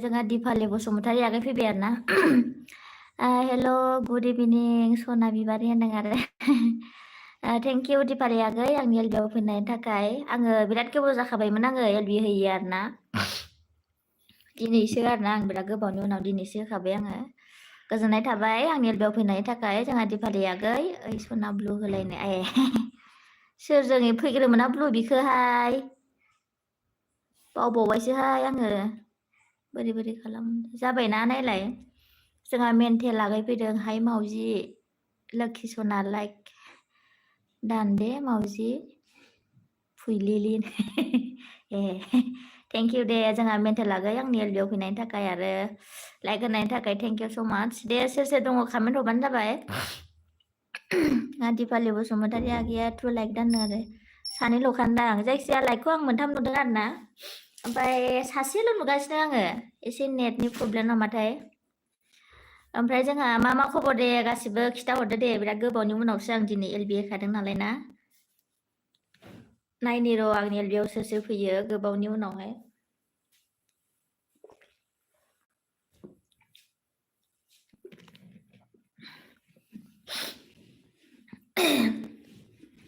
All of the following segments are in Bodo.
जोंहा दिपालि बसुमतारी आगै फैबाय आरो ना हेल' गुड इभिनिं सना बिबारि होनदों आरो थेंक इउ दिपालि आगै आंनि एलबिआव फैनायनि थाखाय आङो बिराद गोबाव जाखाबायमोन आङो एलबि होयो आरो ना दिनैसो आरो ना आं बिराद गोबावनि उनाव दिनैसो होखाबाय आङो गोजोननाय थाबाय आंनि एलबिआव फैनायनि थाखाय जोंहा दिपालि आगै ओइ सना ब्लु होलायनाय सोरजों फैग्रोमोन ना ब्लु बिखोहाय बावबावबायसोहाय आङो बोरै खालाम जाबायना नायलाय जोंहा मेन्टेल आगै फैदों हाय मावजि लोखि सना लाइक दानदे मावजि फुइलिलि थेंक इउ दे जोंहा मेन्टेल आगै आंनि एलबिआव फैनायनि थाखाय आरो लाइक होनायनि थाखाय थेंक इउ स' माच दे सोर दङ कमेन्ट हरबानो जाबाय दिपालि बसुमतारी आगैया टु लाइक दानो आरो सानैल' खान्दां जायखिजाया लाइकखौ आं मोनथाम नुदों आरो ना ओमफ्राय सासेल' नुगासिनो आङो एसे नेटनि प्रब्लेम नामाथाय ओमफ्राय जोंहा मा खबर दे गासिबो खिथाहरदो दे बिराद गोबावनि उनावसो आं दिनै एलबि होखादों नालाय ना नायनि र' आंनि एलबिआव सोर फैयो गोबावनि उनावहाय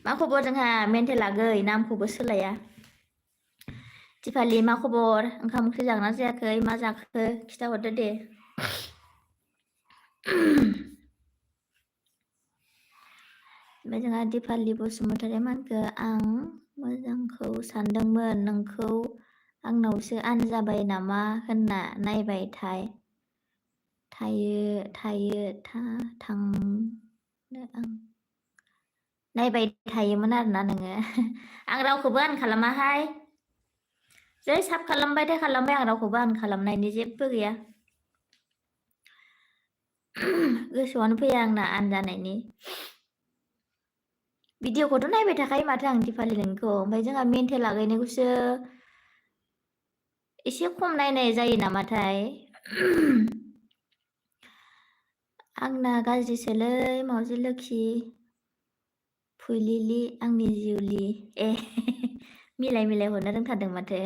मा खबर जोंहा मेन्टेल आगै नामखौबो सोलाया दिपालि मा खबर ओंखाम ओंख्रि जागोना जायाखै मा जाखो खिथाहरदो दे ओमफ्राय जोंहा दिपालि बसुमतारी मानखो आं मोजांखौ सानदोंमोन नोंखौ आंनावसो आन जाबाय नामा होनना नायबाय थांनो आं नायबाय थायोमोन आरोना नोङो आं रावखौबो आन खालामाहाय जै साब खालामबाय आं रावखौबो आन खालामनायनि जेबो गैया गोसोआवनो फैया आंना आन जानायनि भिडिअखौथ' नायबाय थाखायो माथो आं दिपालि नोंखौ ओमफ्राय जोंहा मेन्टेल आगैनिखौसो एसे खम नायनाय जायो नामाथाय आंना गाज्रिसोलै मावजि लोखि फुइलिलि आंनि जिउलि मिलाय हरनो रोंथारदों माथो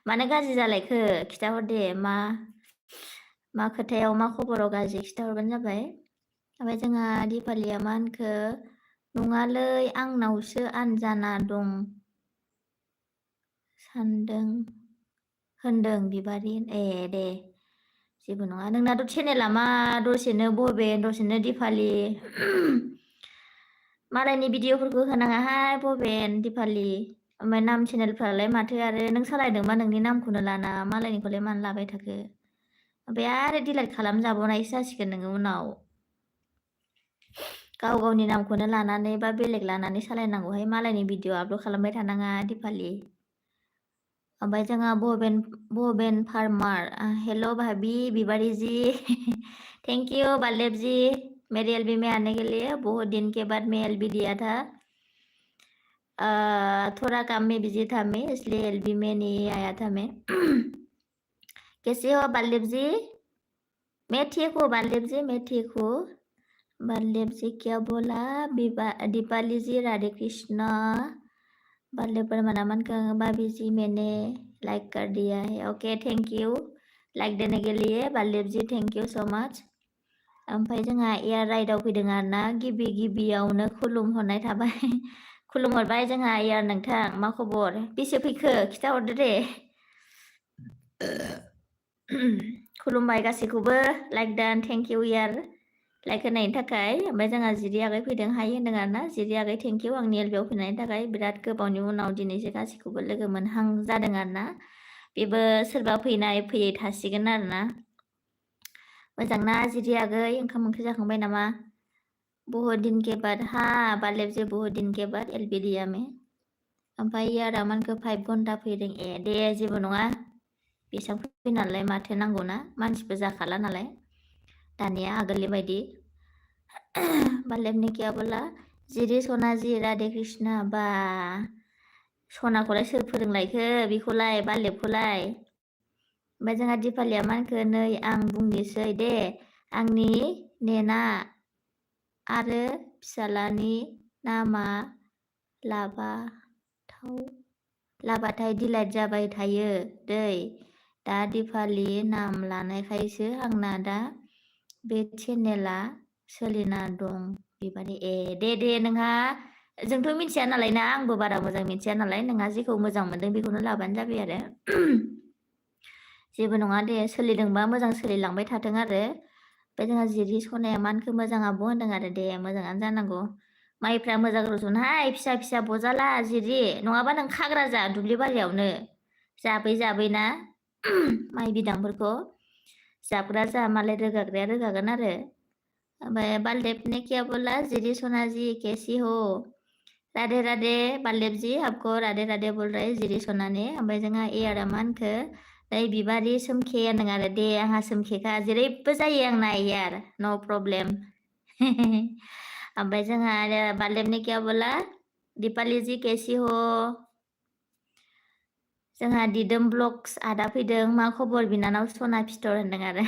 मानो गाज्रि जालायखो खिथाहर दे मा खोथायाव मा खबराव गाज्रि खिथाहरबानो जाबाय ओमफ्राय जोंहा दिपालिया मा होनखो नङालै आंनावसो आनजाना दं सानदों होनदों बिबारि दे जेबो नङा नोंनाथ' चेनेला मा दसेनो बबेन दसेनो दिपालि मालायनि भिडिअफोरखौ होनाङाहाय बबेन दिपालि ओमफ्राय नाम चेनेलफ्रालाय माथो आरो नों सालायदोंबा नोंनि नामखौनो लाना मालायनिखौलाय मानो लाबाय थाखो ओमफ्राय आरो डिलाइट खालामजाबावनायसो जासिगोन नोङो उनाव गावनि नामखौनो लानानै बा बेलेग लानानै सालायनांगौहाय मालायनि भिडिअ आपल'ड खालामबाय थानाङा दिपालि ओमफ्राय जोंहा बबेन फार्मार हेल' भाभी बिबारी जी थैंक यू बल्लभ जी मेरे एलबी में आने के लिए बहुत दिन के बाद मैं एलबी दिया था थोड़ा काम में बिजी था मैं इसलिए एलबी में नहीं आया था मैं कैसे हो बल्लभ जी मैं ठीक हूँ बल्लभ जी मैं ठीक हूँ बल्लभ जी क्या बोला दीपाली जी राधे कृष्णा बल्लभ पर मनामन का भाभी जी मैंने लाइक कर दिया है ओके थैंक यू लाइक देने के लिए बल्लभ जी थैंक यू सो मच ओमफ्राय जोंहा एयार राइडआव फैदों आरोना गिबियावनो खुलुमहरनाय थाबाय खुलुमहरबाय जोंहा एयार नोंथां मा खबर बेसे फैखो खिथाहरदो दे खुलुमबाय गासैखौबो लाइक दान थेंक इउ एयार लाइक होनायनि थाखाय ओमफ्राय जोंहा जिरि आगै फैदों हाय होनदों आरोना जिरि आगै थेंक इउ आंनि एलबिआव फैनायनि थाखाय बिराद गोबावनि उनाव दिनैसो गासैखौबो लोगो मोनहां जादों आरोना बेबो सोरबा फैयै थासिगोन आरोना मोजांना जिरि आगै ओंखाम ओंख्रि जाखांबाय नामा बहुत दिन के बाद बल्लभ जी बहुत दिन के बाद एलबि दिया में ओमफ्राय यारा मानखौ 5 घन्टा फैदों दे जेबो नङा बेसेबां फैनानैलाय माथो नांगौना मानसिबो जाखाला नालाय दानिया आगोलनि बायदि बल्लभ ने क्या बोला जिरि सना जी राधे कृष्णा बा सनाखौलाय सोर फोरोंलायखो बेखौलाय बल्लभखौलाय ओमफ्राय जोंहा दिपालिया मा होनखो नै आं बुंनोसै दे आंनि नेना आरो फिसालानि नामा लाबाथाय डिलाइट जाबाय थायो दै दा दिपालि नाम लानायखायसो आंना दा बे चेनेला सोलिना दं बेबादि दे नोंहा जोंथ' मिथिया नालाय ना आंबो बारा मोजां मिथिया नालाय नोंहा जेखौ मोजां मोनदों बेखौनो लाबानो जाबाय आरो जेबो नङा दे सोलिदोंबा मोजां सोलिलांबाय थाथों आरो ओमफ्राय जोंहा जिरि सनाया मानखो मोजां आब' होनदों आरो दे मोजाङानो जानांगौ माइफ्रा मोजां रज'नोहाय फिसा फिसा बजाला जिरि नङाबा नों खाग्रा जा दुब्लि बारियावनो जाबै ना माइ बिदांफोरखौ जाबग्रा जा मालाय रोगाग्राया रोगागोन आरो ओमफ्राय बालदेब ने क्या बोला जिरि सोना जी कैसी हो राधे राधे बालदेब जी आपको राधे राधे बोल रहे जिरि सोना ने ओमफ्राय जोंहा एयारा मा होनखो नै बिबारि सोमखे होनदों आरो दे आंहा सोमखेखा जेरैबो जायो आंना एयार न' प्रब्लेम ओमफ्राय जोंहा आरो बालदेब ने क्या बोला दीपाली जी कैसी हो जोंहा दिदोम ब्लग्स आदा फैदों मा खबर बिनानाव सना फिथर होनदों आरो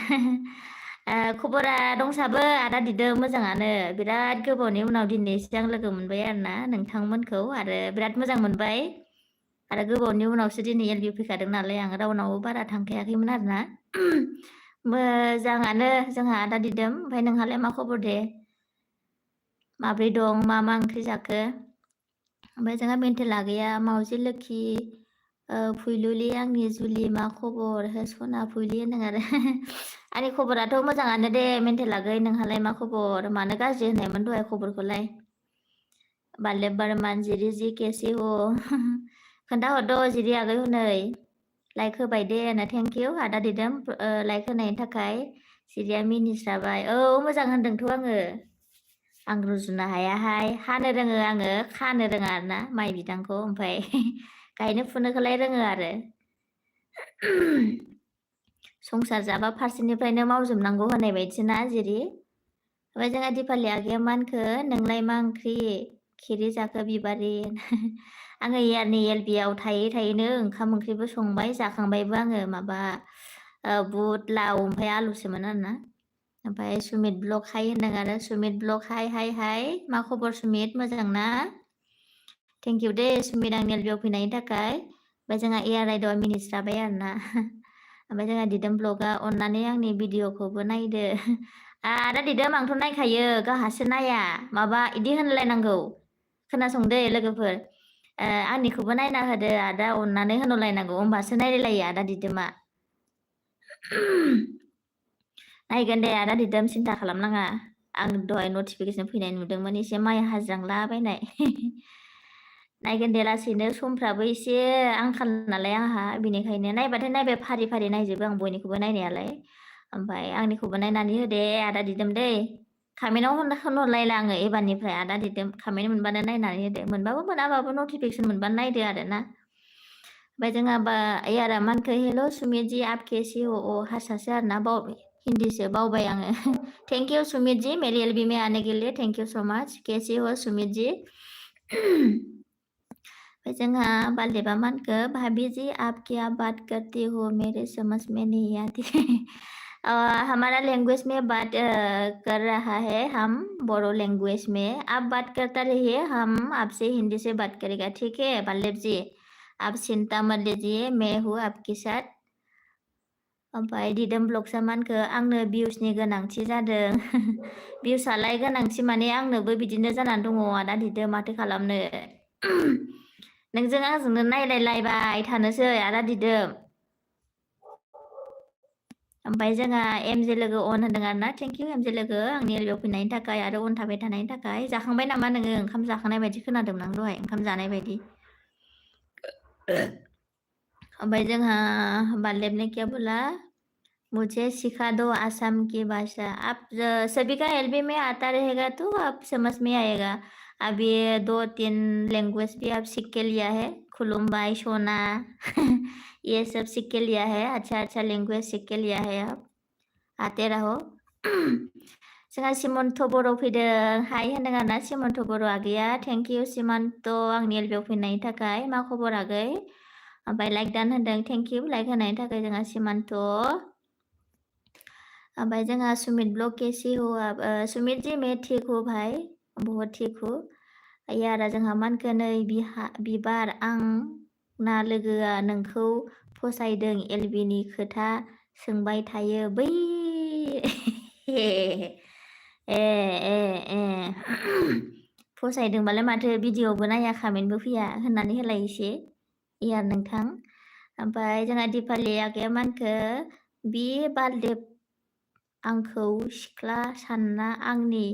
खबरा दंसाबो आदा दिदोम मोजाङानो बिराद गोबावनि उनाव दिनैसो आं लोगो मोनबाय आरोना नोंथांमोनखौ आरो बिराद मोजां मोनबाय आरो गोबावनि उनावसो दिनै एलबि फैखादों नालाय आं रावनावबो बारा थांखायाखैमोन आरोना मोजाङानो जोंहा आदा दिदोम ओमफ्राय नोंहालाय मा खबर दे माब्रै दं मा ओंख्रि जाखो ओमफ्राय जोंहा मेन्टेला गैया मावजि लोखि फुइलुलि आंनि जुलि मा खबर हो सना फुइलि होनदों आरो आंनि खबराथ' मोजाङानो दे मेन्टेल आगै नोंहालाय मा खबर मानो गाज्रि होननायमोन दहाय खबरखौलाय बालेब बारमान जिरि जि केसि हो खोन्थाहरद' जिरि आगै हनै लाइक होबाय दे होनो थेंक इउ आदा दिदोम लाइक होनायनि थाखाय जिरिया मिनिस्राबाय औ मोजां होनदोंथ' आं रुजुनो हायाहाय हानो रोङो आङो खानो रोङा आरोना माइ बिदांखौ ओमफ्राय गायनो फुनोखौलाय रोङो आरो संसार जाबा फारसेनिफ्रायनो मावजोबनांगौ होननाय बायदिना जिरि ओमफ्राय जोंहा दिपालि आगैया मा होनखो नोंलाय मा ओंख्रि खिरि जाखो बिबारि आङो इयारनि एलबियाव थायैनो ओंखाम ओंख्रिबो संबाय जाखांबायबो आङो माबा बुट लाव ओमफ्राय आलुसोमोन आरोना ओमफ्राय सुमित ब्लग हाय होनदों आरो सुमित ब्लग हाय मा खबर सुमित मोजां ना थेंक इउ दे सुमित आंनि एलबियाव फैनायनि थाखाय ओमफ्राय जोंहा एआर राइडआ मिनिस्राबाय आरोना ओमफ्राय जोंहा दिदोम ब्लगआ अननानै आंनि भिडिअखौबो नायदो आदा दिदोम आंथ' नायखायो गावहासो नाया माबा इदि होनलायनांगौ खोनासंदो लोगोफोर आंनिखौबो नायना होदो आदा अननानै होनलायनांगौ होमबासो नायलायो आदा दिदोमा नायगोन दे आदा दिदोम सिन्था खालामनाङा आं दहाय नटिफिकेसन फैनाय नुदोंमोन एसे माइ हाज्रांलाबायनाय नायगोन दे लासैनो समफ्राबो एसे आंखाल नालाय आंहा बेनिखायनो नायबाथाय नायबाय फारि नायजोबो आं बयनिखौबो नायनायालाय ओमफ्राय आंनिखौबो नायनानै होदे आदा दिदोम दै खामेन्टआव होनहरलायला आङो एबारनिफ्राय आदा दिदोम खामेन्ट मोनबानो नायनानै होदो मोनबाबो मोनाबाबो नटिफिकेसन मोनबानो नायदो आरो ना ओमफ्राय जोंहा यारा मानखो हेल' सुमित जी आप कैसी हो हारसासो आरोना हिन्दीसो बावबाय आङो थेंक इउ सुमित जी मेरी एलबी में आने के लिए थेंक यू सो मच कैसी हो सुमित जी जोंहा बालदेबा मानखो भाभी जी आप क्या बात करती हो मेरे समझ में नहीं आती हमारा लैंग्वेज में बात कर रहा है हम बोरो लैंग्वेज में आप बात करता रहिए हम आपसे हिंदी से बात करेगा ठीक है बालदेव जी आप चिंता मत लीजिए मैं हूँ आपके साथ ओमफ्राय दिदोम ब्लगसा मानखो आंनो भिउसनि गोनांथि जादों भिउसालाय गोनांथि माने आंनोबो बिदिनो जानानै दङ आदा दिदोम माथो खालामनो नोंजों आंजोंनो नायलायलायबाय थानोसै आदा दिदोम ओमफ्राय जोंहा एमजे लोगो अन होनदों आरोना थेंक इउ एमजे लोगो आंनि एलबियाव फैनायनि थाखाय आरो अन थाबाय थानायनि थाखाय जाखांबाय नामा नोङो ओंखाम जाखांनाय बायदि खोनादोंमोन आं दहाय ओंखाम जानाय बायदि ओमफ्राय जोंहा बालदेब ने क्या बोला मुझे सिखा दो आसाम की भाषा आप सभी का एलबी में आता रहेगा तो आप समझ में आएगा अब ये 2-3 लैंग्वेज भी आप सीख के लिया है खुलुमबाई सोना ये सब सीख के लिया है अच्छा लैंग्वेज सीख के लिया है आप आते रहो जोंहा सिमन्त बर' फैदों हाय होनदों आरोना सिमन्त बर' आगैया थेंक इउ सिमन्त आंनि एलबियाव फैनायनि थाखाय मा खबर आगै ओमफ्राय लाइक दान होनदों थेंक इउ लाइक होनायनि थाखाय जोंहा सिमान्त ओमफ्राय जोंहा सुमित ब्लग कैसी हो आप सुमित जी मैं ठीक हूँ भाई बहुत ठीक हूँ यारा जोंहा मा होनखो नै बिबार आं ना लोगोआ नोंखौ फसायदों एलबिनि खोथा सोंबाय थायो बै ए फसायदोंबालाय माथो भिडिअबो नाया कमेन्टबो फैया होननानै होलाय एसे यार नोंथां ओमफ्राय जोंहा दिपालि आगैया मा होनखो बि बालदेब आंखौ सिख्ला सानना आंनि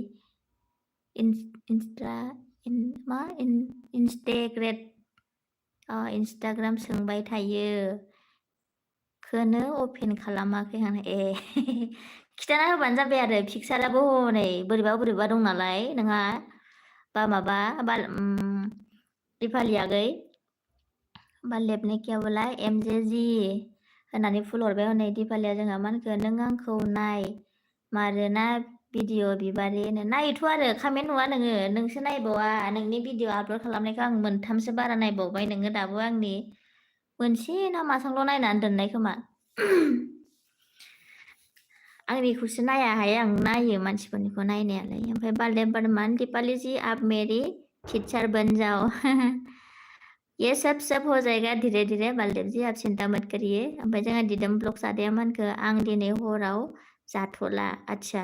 इन्स्टाग्राम सोंबाय थायो खोनो अपेन खालामाखै आं खिथाना होबानो जाबाय आरो पिक्साराबो हनै बोरैबा दं नालाय नोंहा बा माबा दिपालि आगै बालदेबनि क्या बोला MJG होननानै फुल हरबाय हनै दिपालिया जोंहा मा होनखो नों आंखौ नाय मारोना भिडिअ बिबारिनो नायोथ' आरो कमेन्ट नुवा नोङो नोंसो नायबावा नोंनि भिडिअ आपल'ड खालामनायखौ आं मोनथामसो बारा नायबावबाय नोङो दाबो आंनि मोनसे ना मासांल' नायनानै दोननाय खोमा आंनिखौसो नायाहाय आं नायो मानसिफोरनिखौ नायनायालाय ओमफ्राय बालदेब बर्मन दीपाली जी आप मेरी टीचर बन जाओ ये सब हो जाएगा धीरे धीरे बालदेब जी आप चिंता मत करिए ओमफ्राय जोंहा दिदोम ब्लग जादाया मा होनखो आं दिनै हराव जाथ'ला आच्छा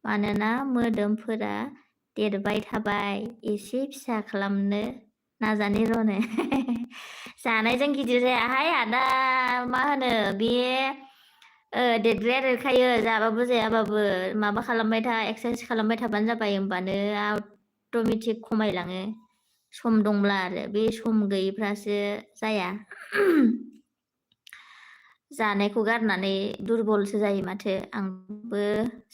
मानोना मोदोमफोरा देरबाय थाबाय एसे फिसा खालामनो नाजानि र'नो जानायजों गिदिर जायाहाय आदा मा होनो बे देरग्राया देरखायो जाबाबो जायाबाबो माबा खालामबाय था एक्सारसाइस खालामबाय थाबानो जाबाय होमबानो अट'मेटिक खमायलाङो सम दंब्ला आरो बे सम गैयैफ्रासो जाया जानायखौ गारनानै दुरबलसो जायो माथो आंबो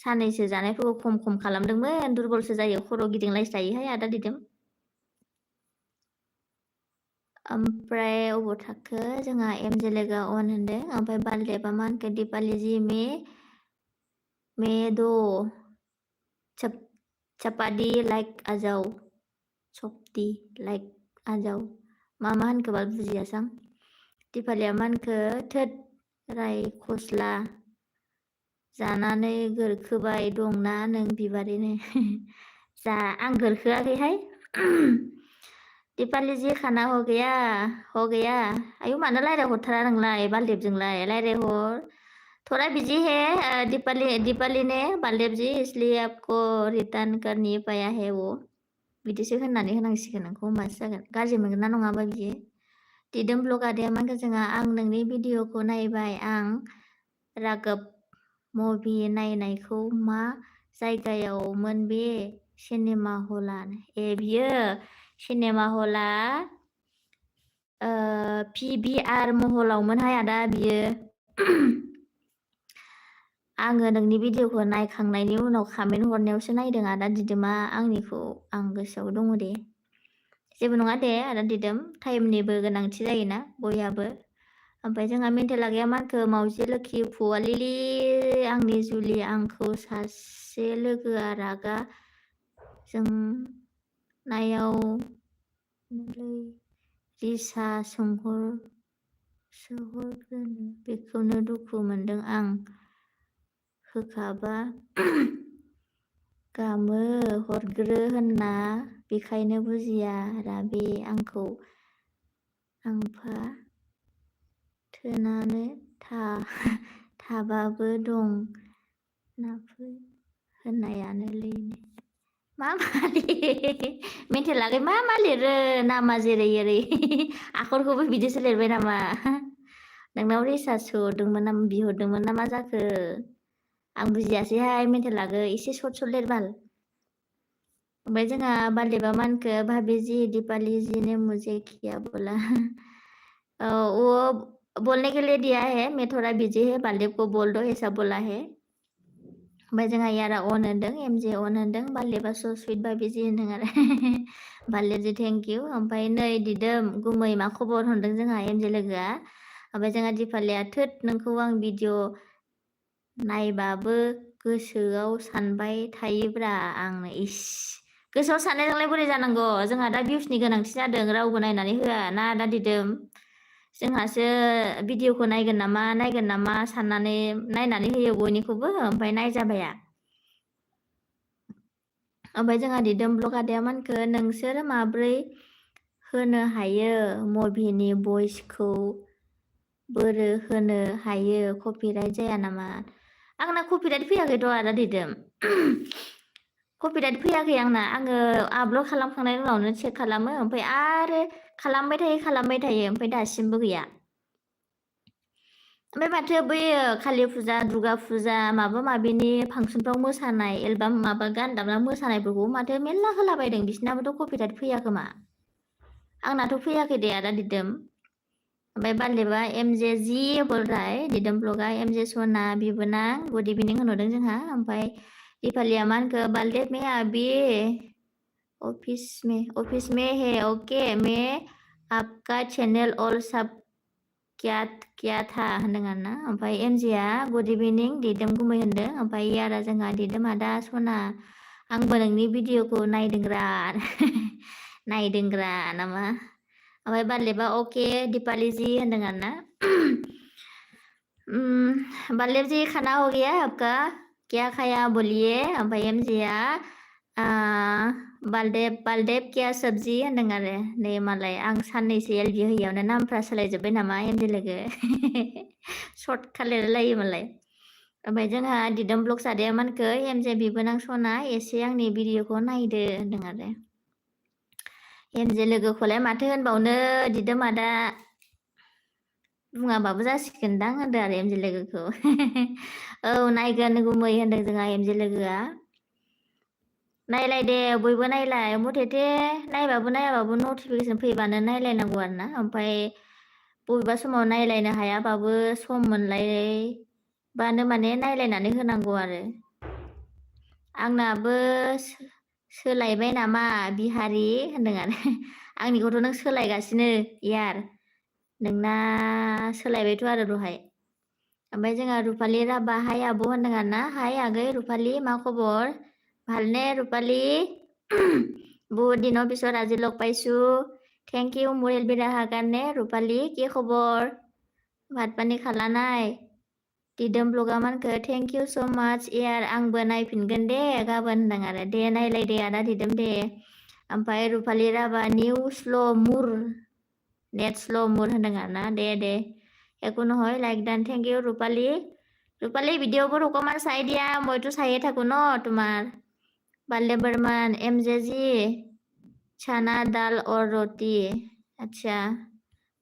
साननैसो जानायफोरखौ खम खालामदोंमोन दुरबलसो जायो खर' गिदिंलायस्रायोहाय आदा दिदोम ओमफ्राय अबाव थाखो जोंहा MJ लोगोआ अन होनदों ओमफ्राय बालदेबा मा होनखो दिपालि जी मैं दो चपाती लाइक आ जाओ चपती लाइक आ जाओ मा होनखो बाल बुजियासां दिपालिया मा होनखो थोद रायखसला जानानै गोरखोबाय दंना नों बिबारिनो जा आं गोरखोआखैहाय दीपाली जी खाना हो गया आयु मानो लायराय हरथारा नोंलाय बालदेबजोंलाय लायरायहर थोड़ा बिजी है दीपाली ने बालदेव जी इसलिए आपको रिटर्न कर नहीं पाया है वो बिदिसो होननानै होनांसिगोन नोंखौ होमबासो जागोन गाज्रि मोनगोन ना नङाबा बिदि दिदोम ब्लग आदाया मा होनखो जोंहा आं नोंनि भिडिअखौ नायबाय आं राघब मुभि नायनायखौ मा जायगायावमोन बे सिनेमा हला बियो सिनेमा हला PVR महलावमोनहाय आदा बियो आङो नोंनि भिडिअखौ नायखांनायनि उनाव कमेन्ट हरनायावसो नायदों आदा दिदोमा आंनिखौ आं गोसोआव दङ दे जेबो नङा दे आदा दिदोम टाइमनिबो गोनांथि जायोना बयहाबो ओमफ्राय जोंहा मेन्टेला गैया मानखो मावजि लोखि फुवालिलि आंनि जुलि आंखौ सासे लोगोआ रागा जोंनायाव रिसा सोहरग्रोनो बेखौनो दुखु मोनदों आं होखाबा गामो हरग्रो होनना बेखायनो बुजिया राबे आंखौ आंफा थोनानो थाबाबो दं नाफोर होननायानोलै मा मेन्टेल लागै मा लिरो नामा जेरै एरै आखरखौबो बिदिसो लिरबाय नामा नोंनाव रिसार्च बिहरदोंमोन ना मा जाखो आं बुजियासैहाय मेन्टेल लागै एसे सर्ट लिरबाल ओमफ्राय जोंहा बालदेबा मा होनखो भाभी जी दीपाली जी ने मुझे किया बोला वो बोलने के लिए दिया है मैं थोड़ा बिजी है बालदेब को बोल दो ऐसा बोला है ओमफ्राय जोंहा यारा अन होनदों MJ अन होनदों बालदेबा स सुइट भाभी जी होनदों आरो बालदेब जी थेंक इउ ओमफ्राय नै दिदोम गुमै मा खबर होनदों जोंहा MJ लोगोआ ओमफ्राय जोंहा दिपालिया थोद नोंखौ आं भिडिअ नायबाबो गोसोआव सानबाय थायोब्रा आंनो गोसोआव साननायजोंलाय बोरै जानांगौ जोंहा दा भिउसनि गोनांथि जादों रावबो नायनानै होआ ना दा दिदोम जोंहासो भिडिअखौ नायगोन नामा साननानै नायनानै होयो बयनिखौबो ओमफ्राय नायजाबाया ओमफ्राय जोंहा दिदोम ब्लग आदायामोनखो नोंसोर माब्रै होनो हायो मुभिनि भइसखौ बोरो होनो हायो कपिराइट जाया नामा आंना कपिराइट फैयाखैथ' आदा दिदोम कपिराइट फैयाखै आंना आङो आपल'ड खालामखांनायनि उनावनो चेक खालामो ओमफ्राय आरो खालामबाय थायो ओमफ्राय दासिमबो गैया ओमफ्राय माथो बै कालि फुजा दुर्गा फुजा माबा माबिनि फांसनफ्राव मोसानाय एलबाम माबा गान दामना मोसानायफोरखौ माथो मेरला होलाबायदों बिसिनाबोथ' कपिराइट फैया खोमा आंनाथ' फैयाखै दे आदा दिदोम ओमफ्राय बारलेबा एमजे जि बोराय दिदोम ब्लगा एमजे सना बिबोनां गुड इभिनिं होनहरदों जोंहा ओमफ्राय दिपालिया मा होनखो बालदेब में अभी ऑफिस में है ओके मैं आपका चैनल ऑल सब क्या था होनदों आरोना ओमफ्राय एमजेआ गुड इभिनिं दिदोम गुमै होनदों ओमफ्राय यारा जोंहा दिदोम आदा सना आंबो नोंनि भिडिअखौ नायदोंग्रा नामा ओमफ्राय बारलेबा ओके दीपाली जी होनदों आरोना बारलेब जी खाना हो गया आपका क्या खाया बोलिए ओमफ्राय एमजेआ बालदेब क्या सब्जी होनदों आरो नै मालाय आं साननैसो एलबि होयियावनो नामफ्रा सोलायजोब्बाय नामा एमजे लोगो सर्ट खालायलायो मालाय ओमफ्राय जोंहा दिदोम ब्लग सादायामोनखो एमजे बिबोनां सना एसे आंनि भिडिअखौ नायदो होनदों आरो एमजे लोगोखौलाय माथो होनबावनो दिदोम आदा बुङाबाबो जासिगोनदां होनदों आरो एमजे लोगोखौ औ नायगोन गुमै होनदों जोंहा एमजे लोगोआ नायलाय दे बयबो नायलाय मथेथे नायबाबो नायाबाबो नटिफिकेसन फैबानो नायलायनांगौ आरो ना ओमफ्राय बबेबा समाव नायलायनो हायाबाबो सम मोनलायबानो माने नायलायनानै होनांगौ आरो आंनाबो सोलायबाय नामा बिहारि होनदों आरो आंनिखौथ' नों सोलायगासिनो यार नोंना सोलायबायथ' आरो दहाय ओमफ्राय जोंहा रुपाली राभा हाय आब' होनदों आरो ना हाय आगै रुपाली मा खबर ভালনে रूपाली बहुत दिनों पिছত আজি লগ পাইছো থেংক ইউ মোৰ এলবি ৰাহাৰ কাৰণে रूपाली কি খবৰ ভাত পানী খালা নাই दिदोम ब्लगा मानखो थेंक इउ सो माच यार आंबो नायफिनगोन दे गाबोन होनदों आरो दे नायलाय दे आदा दिदोम दे ओमफ्राय रुपाली राभा निउ स्ल' मुर नेट स्ल' मुर होनदों आरो ना दे একো নহয় like done thank you Rupali ভিডিঅ'বোৰ অকণমান চাই দিয়া মইতো চাইয়ে থাকো ন তোমাৰ बाल्ले बर्मन एमजे जी चना दाल और रोटी अच्छा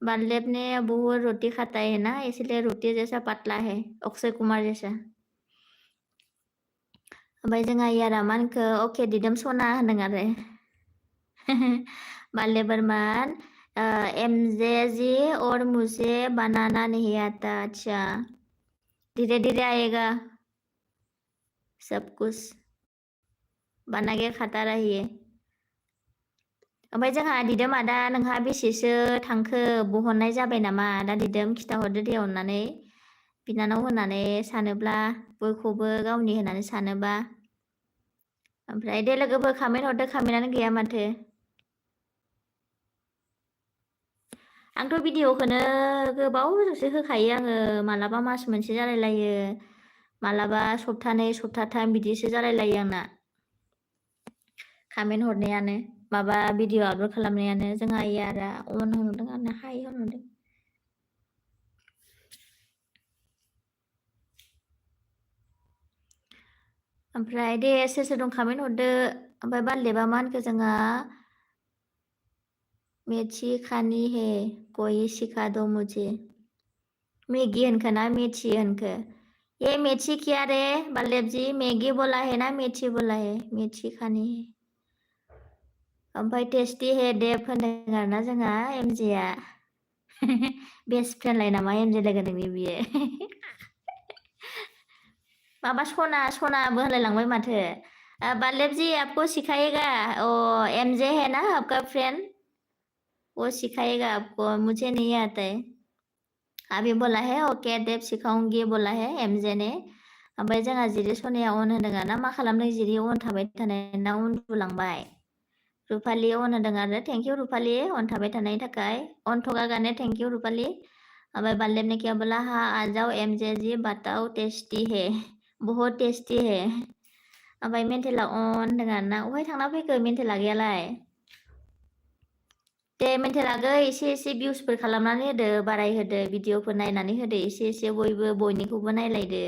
बाल्लेब ने बहुत रोटी खाता है ना इसलिए रोटी जैसा पतला है अक्षय कुमार जैसा ओमफ्राय जोंहा यारा मानखो अके दिदोम सना होनदों आरो बाल्ले बर्मन एमजे जी और मुझे बनाना नहीं आता अच्छा धीरे धीरे आएगा सब कुछ बना के खाता रहिए ओमफ्राय जोंहा दिदोम आदा नोंहा बेसेसो थांखो बहननाय जाबाय नामा आदा दिदोम खिथाहरदो दे अननानै बिनानाव होननानै सानोब्ला बयखौबो गावनि होननानै सानोबा ओमफ्राय दे लोगोफोर खामेन्ट हरदो खामेन्टानो गैया माथो आंथ' भिडिअखौनो गोबावजोंसो होखायो आङो मालाबा मास मोनसे जालायलायो मालाबा सप्तानै सप्ताथाम बिदिसो जालायलायो आंना खामेन्ट हरनायानो माबा भिडिअ आपल'ड खालामनायानो जोंहा यारा अन होनहरदों आंना हाय होनहरदों ओमफ्राय दे सोर सोर दं खामेन्ट हरदो ओमफ्राय बारलेबा मा होनखो जोंहा मेथी खानी है कोई सिखा दो मुझे मैगी होनखो ना मेथी होनखो ये मेथी क्या रे बाल्लेब जी मैगी बोला है ना मेथी बोला है मेथी खानी है ओमफ्राय टेस्टी है देब होनदों आरोना जोंहा एमजेआ बेस्ट फ्रेन्डलाय नामा एमजे लोगो नोंनि बियो माबा सनाबो होनलायलांबाय माथो बाल्लेब जी आपको सिखाएगा ओ एमजे है ना आपका फ्रेंड वो सिखाएगा आपको मुझे नहीं आता है अभी बोला है ओके देब सिखाऊंगी बोला है एमजे ने ओमफ्राय जोंहा जिरि सनाया अन होनदों आरोना मा खालामदों जिरि अन थाबाय थानाय ना उन्दुलांबाय रुपालि अन होदों आरो थेंक इउ रुपालि अन थाबाय थानायनि थाखाय अन थगागाने थेंक इउ रुपालि ओमफ्राय बाल्लेबने क्या बोला हाँ आ जाओ एमजे जी बताओ टेस्टी है बहुत टेस्टी है ओमफ्राय मेन्टेला अन होनदों आरोना अहाय थांना फैखो मेन्टेला गैयालाय दे मेन्टेलागै एसे भिउसफोर खालामनानै होदो बारायहोदो भिडिअफोर नायनानै होदो एसे बयबो बयनिखौबो नायलायदो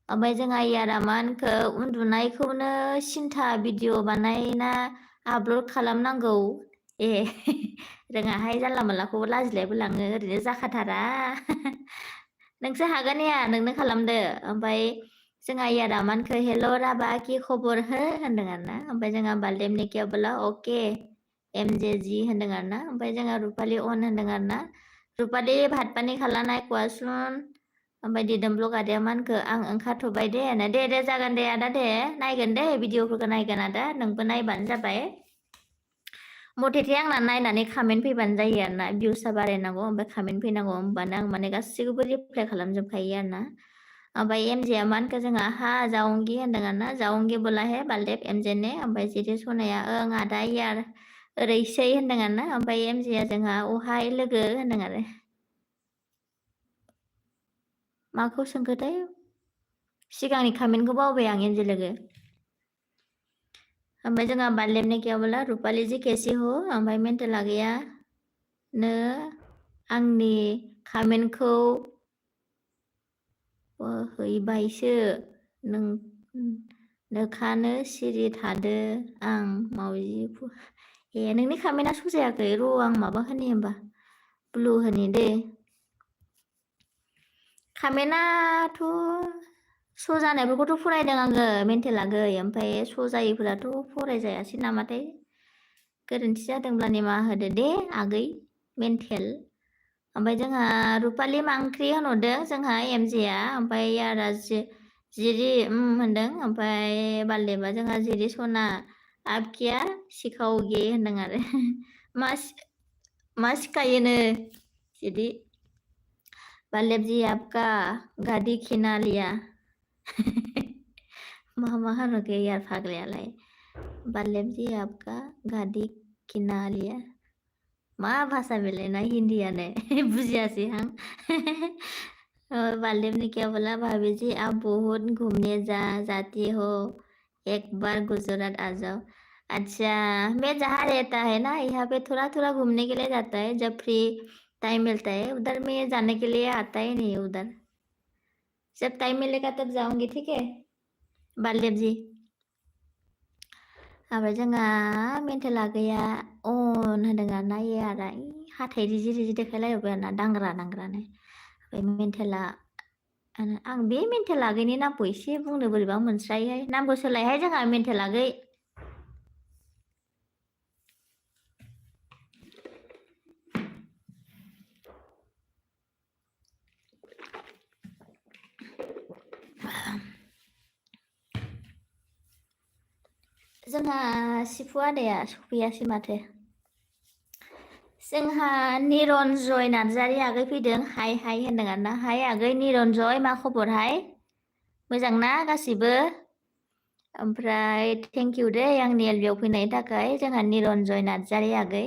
ओमफ्राय जोंहा यारामानखौ उन्दुनायखौनो सिन्था भिडिअ बानायना आपल'ड खालामनांगौ ए रोङाहाय जानला मोनलाखौबो लाजिलायबो लाङो ओरैनो जाखाथारा नोंसो हागोन या नोंनो खालामदो ओमफ्राय जोंहा यारामानखौ हेल' राबा कि खबर हो होनदों आरोना ओमफ्राय जोंहा बाल्देबने क्या बोला अके एमजे जी होनदों आरोना ओमफ्राय जोंहा रुपालि अन होनदों आरोना रुपालि भात पानि खालानाय कुवासुन ओमफ्राय दिदोमब्लक आदाया मानखो आं ओंखारथ'बाय दे होनो दे जागोन दे आदा दे नायगोन दे भिडिअफोरखौ नायगोन आदा नोंबो नायबानो जाबाय मथेथे आंना नायनानै कमेन्ट फैबानो जायो आरोना भिउसआ बारायनांगौ ओमफ्राय कमेन्ट फैनांगौ होमबानो आं माने गासैखौबो रिप्लाय खालामजोबखायो आरोना ओमफ्राय एमजेआ मानखो जोंहा हा जाउंगि होनदों आरोना जाउंगि बोला हे बाल्देब एमजेने ओमफ्राय जिरि सनाया ओं आदा यार ओरैसै होनदों आरोना ओमफ्राय एमजेआ जोंहा अहाय लोगो होनदों आरो माखौ सोंखोथाय सिगांनि कमेन्टखौ बावबाय आं एमजे लोगो ओमफ्राय जोंहा बाल्लेबने क्या बोला रुपालि जी कैसी हो ओमफ्राय मेन्टेला गैया नो आंनि कमेन्टखौ हैबायसो नोखानो सिरि थादो आं मावजि ए नोंनि कमेन्टआ श' जायाखै र' आं माबा होनि होमबा ब्लु होनि दे कमेन्टआथ' श' जानायफोरखौथ' फरायदों आङो मेन्टेलागै ओमफ्राय श' जायैफोराथ' फरायजायासै नामाथाय गोरोन्थि जादोंब्ला निमाहा होदो दे आगै मेन्टेल ओमफ्राय जोंहा रुपालि मा ओंख्रि होनहरदों जोंहा एमजेआ ओमफ्राय यारा जिरि होनदों ओमफ्राय बाल्देबा जोंहा जिरि सना आप क्या सिखाओगे होनदों आरो मा सिखायोनो जिरि बाल्देब जी आपका गाड़ी खिना लिया मा होनहरखो यार फाग्लायालाय बाल्देब जी आपका गाड़ी खिना लिया मा भाषा बेलायना हिन्दीयानो बुजियासै आं बाल्देब ने क्या बोला भाभी जी आप बहुत घूमने जाती हो एक बार गुजरात आ जाओ अच्छा मैं जहाँ रहता है ना यहाँ पे थोड़ा थोड़ा घूमने के लिए जाता है जब फ्री टाइम मिलता है उधर में जाने के लिए आता ही नहीं उधर जब टाइम मिलेगा तब जाऊंगी ठीक है बाल्देब जी ओमफ्राय जोंहा मेन्टेला गैया अन होनदों आरोना आरो हाथाइ रिजि देखायलायबाय आरोना दांग्रानो ओमफ्राय मेन्टेला आं बे मेन्टेलागैनि नामखौ एसे बुंनो बोरैबा मोनस्रायोहाय नामखौ सोलायहाय जोंहा मेन्टेलागै जोंहा सिफु आदाया सफैयासै माथो जोंहा निरन्जय नार्जारि आगै फैदों हाय होनदों आरोना हाय आगै निरन्जय मा खबरहाय मोजां ना गासिबो ओमफ्राय थेंक इउ दे आंनि एलबियाव फैनायनि थाखाय जोंहा निरन्जय नार्जारि आगै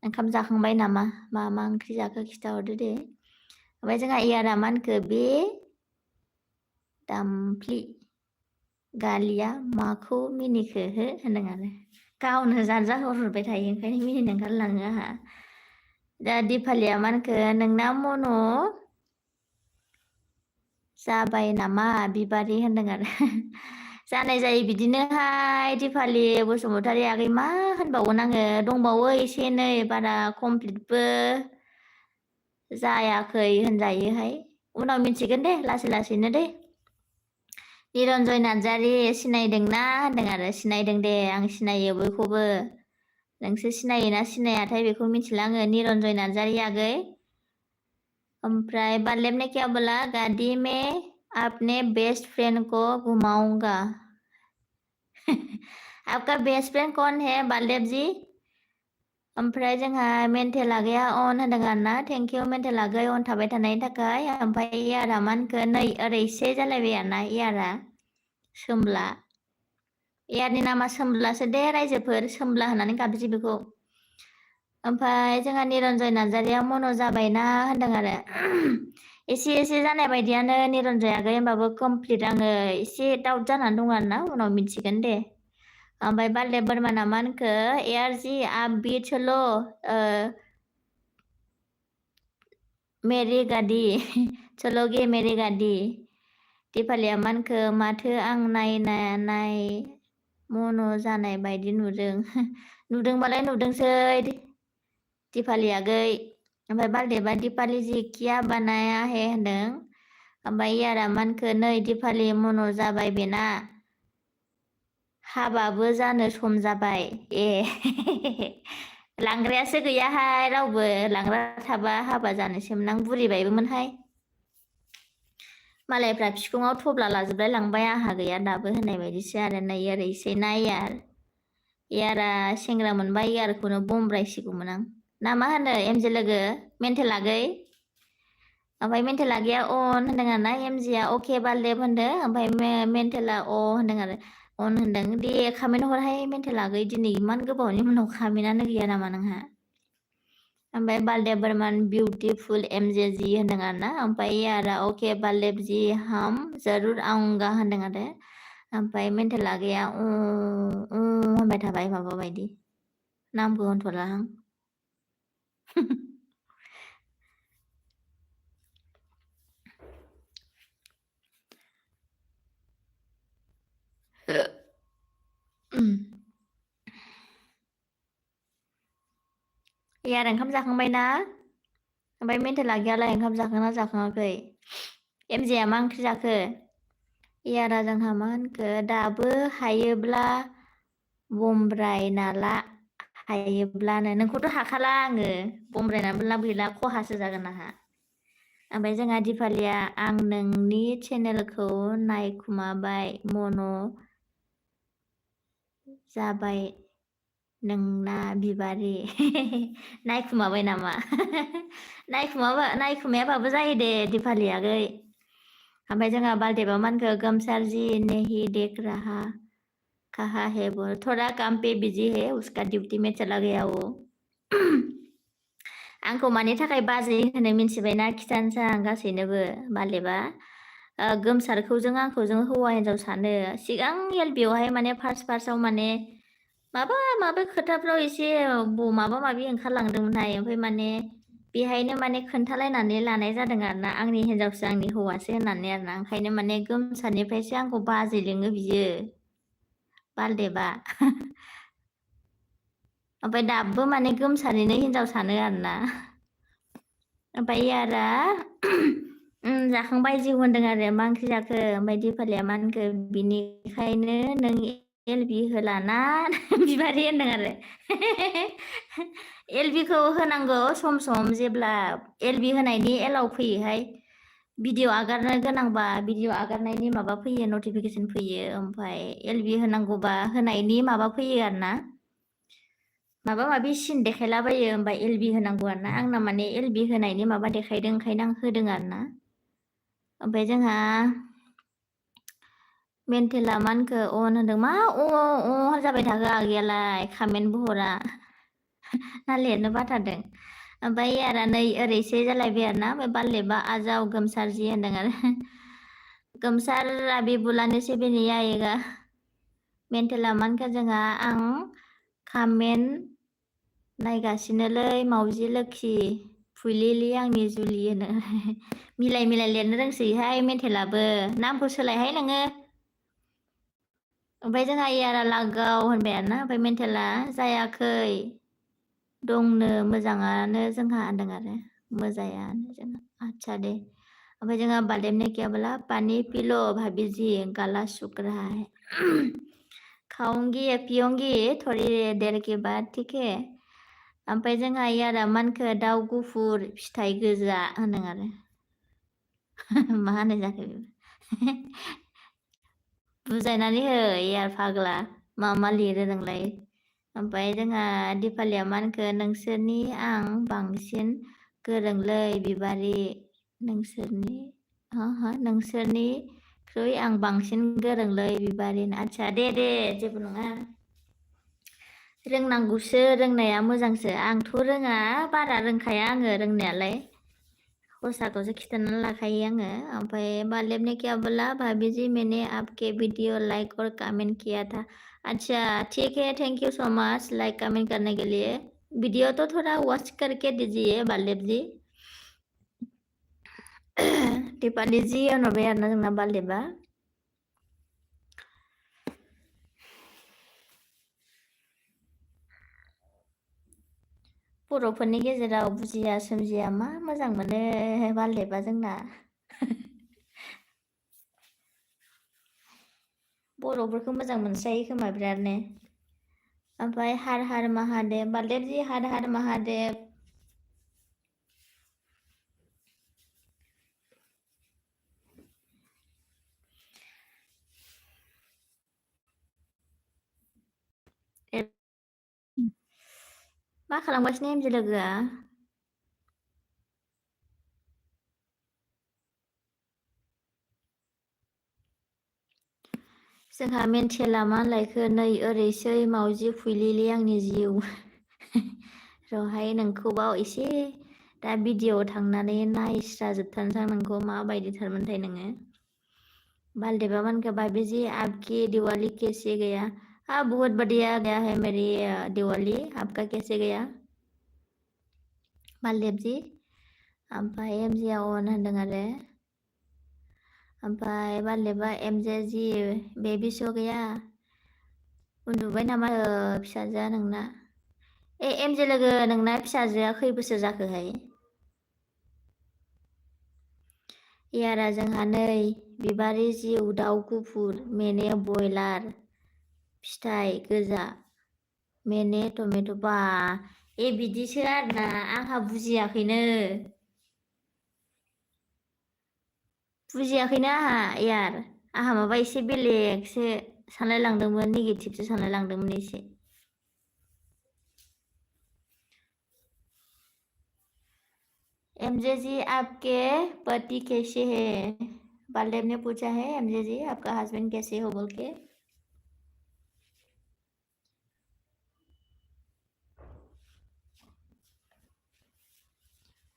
ओंखाम जाखांबाय नामा मा ओंख्रि जाखो खिथाहरदो दे ओमफ्राय जोंहा इयारामानखो बे दामफ्लि गालिया माखौ मिनिखो हो होनदों आरो गावनो जानजाहरबाय थायो ओंखायनो मिनिनो ओंखारलाङो आंहा दा दिपालिया मानखो नोंना मन' जाबाय नामा बिबारि होनदों आरो जानाय जायो बिदिनोहाय दिपालि बसुमतारी आगै मा होनबावगोन आङो दंबावो एसे एनै बारा कमप्लिटबो जायाखै होनजायोहाय उनाव मिथिगोन दे लासैनो दे निरन्जय नार्जारि सिनायदोंना होनदों आरो सिनायदों दे आं सिनायो बयखौबो नोंसो सिनायोना सिनायाथाय बेखौ मिथिला आङो निरन्जय नार्जारि आगै ओमफ्राय बाल्लेब ने क्या बोला गाड़ी में अपने बेस्ट फ्रेंड को घुमाऊंगा आपका बेस्ट फ्रेंड कौन है बाल्लेब जी ओमफ्राय जोंहा मेन्टेला गैया अन होनदों आरोना थेंक इउ मेन्टेला गै अन थाबाय थानायनि थाखाय ओमफ्राय इयारा मानखो नै ओरैसे जालायबाय आरोना इयारा सोमला इयारनि नामा सोमब्लासो दे रायजोफोर सोमब्ला होननानै गाबज्रि बेखौ ओमफ्राय जोंहा निरन्जय नार्जारिया मन' जाबायना होनदों आरो एसे जानाय बायदियानो निरन्जय आगै होमबाबो कमप्लिट आङो एसे डाउट जानानै दं आरो ना उनाव मिथिगोन दे ओमफ्राय बालदेब बोरमाना मा होनखो एआरजि आप भी चलो मेरी गाड़ी चलोगे मेरी गाड़ी दिपालिया मा होनखो माथो आं नाय मन' जानाय बायदि नुदों नुदोंबालाय नुदोंसै दिपालि आगै ओमफ्राय बालदेबा दिपालि जि किया बानाया हे होनदों ओमफ्राय इयारा मा होनखो नै दिपालि मन' जाबाय बेना हाबाबो जानो सम जाबाय ए लांग्रायासो गैयाहाय रावबो लांग्रा थाबा हाबा जानोसैमोन आं बुरिबायबोमोनहाय मालायफ्रा बिखुङाव थब्ला लाजोबलाय लांबाय आंहा गैया दाबो होननाय बायदिसो आरो नै ओरैसै ना इयारा सेंग्रा मोनबा इयारखौनो बमब्रायसिगौमोन आं ना मा होनो एमजे लोगो मेन्टेल आगै ओमफ्राय मेन्टेल आगैया अन होनदों आरो ना एमजिया अके बालदेब होनदों ओमफ्राय मेन्टेला अ होनदों आरो अन होनदों दे खामेन्ट हरहाय मेन्टेल आगै दिनै इमान गोबावनि उनाव खामेन्टानो गैया नामा नोंहा ओमफ्राय बालदेब बर्मन बिउटिफुल एमजे जी होनदों आरो ना ओमफ्राय इयारा अके बालदेब जी हम जरुर आऊंगा होनदों आरो ओमफ्राय मेन्टेल आगैया होनबाय थाबाय माबा बायदि नामखौ होनथ'ला आं इयार ओंखाम जाखांबायना ओमफ्राय मेन्टेल आगैयालाय ओंखाम जाखांना जाखाङाखै एमजेया मा ओंख्रि जाखो इयारा जोंहा मा होनखो दाबो हायोब्ला बमब्रायनाला हायोब्लानो नोंखौथ' हाखाला आङो बमब्रायनानैबो लाब गैला खहासो जागोन आंहा ओमफ्राय जोंहा दिपालिया आं नोंनि चेनेलखौ नायखुमाबाय मन' जाबाय नोंना बिबारि नायखुमाबाय नामा नायखुमायाबाबो जायो दे दिपालि आगै ओमफ्राय जोंहा बालदेबा मा होनखो गमसार जी नहीं देख रहा कहा है वो थोड़ा काम पे बिजी है उसका ड्यूटी में चला गया वो आंखौ मानि थाखाय बाजै होनो मिन्थिबायना खिथानोसै आं गासैनोबो बालदेबा गोमसारखौ जों आंखौ जों हौवा हिन्जाव सानो सिगां एलबियावहाय माने फार्स्टआव माने माबा खोथाफ्राव एसे माबा माबि ओंखारलांदोंमोनहाय ओमफ्राय माने बेहायनो माने खोन्थालायनानै लानाय जादों आरोना आंनि हिन्जावसो आंनि हौवासो होननानै आरोना ओंखायनो माने गोमसारनिफ्रायसो आंखौ बाजै लिङो बियो बालदेबा ओमफ्राय दाबो माने गोमसारनिनो हिन्जाव सानो आरोना ओमफ्राय इयारा जाखांबाय जिउ होनदों आरो मा ओंख्रि जाखो ओमफ्राय दिपालिया मा होनखो बिनिखायनो नों एलबि होलाना बिबारि होनदों आरो एलबिखौ होनांगौ सम सम जेब्ला एलबि होनायनि एलाव फैयोहाय भिडिअ आगारनो गोनांबा भिडिअ आगारनायनि माबा फैयो नटिफिकेसन फैयो ओमफ्राय एलबि होनांगौबा होनायनि माबा फैयो आरोना माबा माबि सिन देखायलाबायो ओमफ्राय एलबि होनांगौ आरोना आंना माने एलबि होनायनि माबा देखायदों ओंखायनो आं होदों आरोना ओमफ्राय जोंहा मेन्टेला मा होनखो अन होनदों मा जाबाय थाखो आगैयालाय खामेन्टबो हरा ना लिरनो बाथारदों ओमफ्राय आरो नै ओरैसो जालायबाय आरोना ओमफ्राय बालदेबा आजाव गोमसार जी होनदों आरो गोमसार अभी बुलाने से भी नहीं आएगा मेन्टेला मा होनखो जोंहा आं खामेन्ट नायगासिनोलै मावजि लोखि फुलिलि आंनि जुलि होनो मिलाय लिरनो रोंसैहाय मेन्टेलाबो नामखौ सोलायहाय नोङो ओमफ्राय जोंहा इयारा लागाव होनबाय आरोना ओमफ्राय मेन्टेला जायाखै दंनो मोजाङानो जोंहा होनदों आरो मोजाङानो जोंहा आच्छा दे ओमफ्राय जोंहा बालदेब ने क्या बोला पानी पी लो भाभी जी गला सूख रहा है खाऊंगी या पियूंगी थोड़ी देर के बाद ठीक है ओमफ्राय जोंहा इयारा मा होनखो दाउ गुफुर फिथाइ गोजा होनदों आरो मा होनो जाखो बुजायनानै हो इयार फाग्ला मा लिरो नोंलाय ओमफ्राय जोंहा दिपालिया मा होनखो नोंसोरनि आं बांसिन गोरोंलै बिबारि नोंसोरनि ख्रुइ आं बांसिन गोरोंलै बिबारिन आच्छा दे जेबो नङा रोंनांगौसो रोंनाया मोजांसो आंथ' रोङा बारा रोंखाया आङो रोंनायालाय खसाखौसो खिथानानै लाखायो आङो ओमफ्राय बालेब ने क्या बोला भाभी जी मैंने आपके वीडियो लाइक और कमेंट किया था अच्छा ठीक है thank you so much like comment करने के लिए वीडियो तो थोड़ा वॉच करके दीजिए बालेब जी टिपालि जी होनहरबाय आरोना जोंना बालेबा बर'फोरनि गेजेराव बुजिया सोमजिया मा मोजां मोनो बालेबा जोंना बर'फोरखौ मोजां मोनस्रायो खोमा बिरादनो ओमफ्राय हार हार महादेव बालेब जी हार महादेव मा खालामगासिनो एमजे लोगोआ जोंहा मेन्टेला मा लायखो नै ओरैसै मावजि फुइलिलि आंनि जिउ रहाय नोंखौबाव एसे दा भिडिअ'आव थांनानै नायस्राजोबथारनोसां नोंखौ माबायदिथारमोनथाय नोङो बालदेबा मन का भाभी जी आपकी दिवाली कैसे गया हाँ बहुत बढ़िया गया है मेरी दिवाली आपका कैसे गया बालदेब जी ओमफ्राय एमजिया अन होनदों आरो ओमफ्राय बालदेबा एमजे जि बेबी श' गैया उन्दुबाय नामा फिसाजोआ नोंना एमजे लोगो नोंना फिसाजोआ खै बोसोर जाखोहाय यारा जोंहा नै बिबारि जिउ दाउ गुफुर मेने बयलार फिथाइ गोजा मेने टमेट' बा बिदिसो आरोना आंहा बुजियाखैनो आंहा यार आंहा माबा एसे बेलेगसो सानलायलांदोंमोन नेगेटिभसो सानलायलांदोंमोन एसे एमजे जी आपके पति कैसे है बालदेव ने पूछा है एमजे जी आपका हस्बैंड कैसे हो बोल के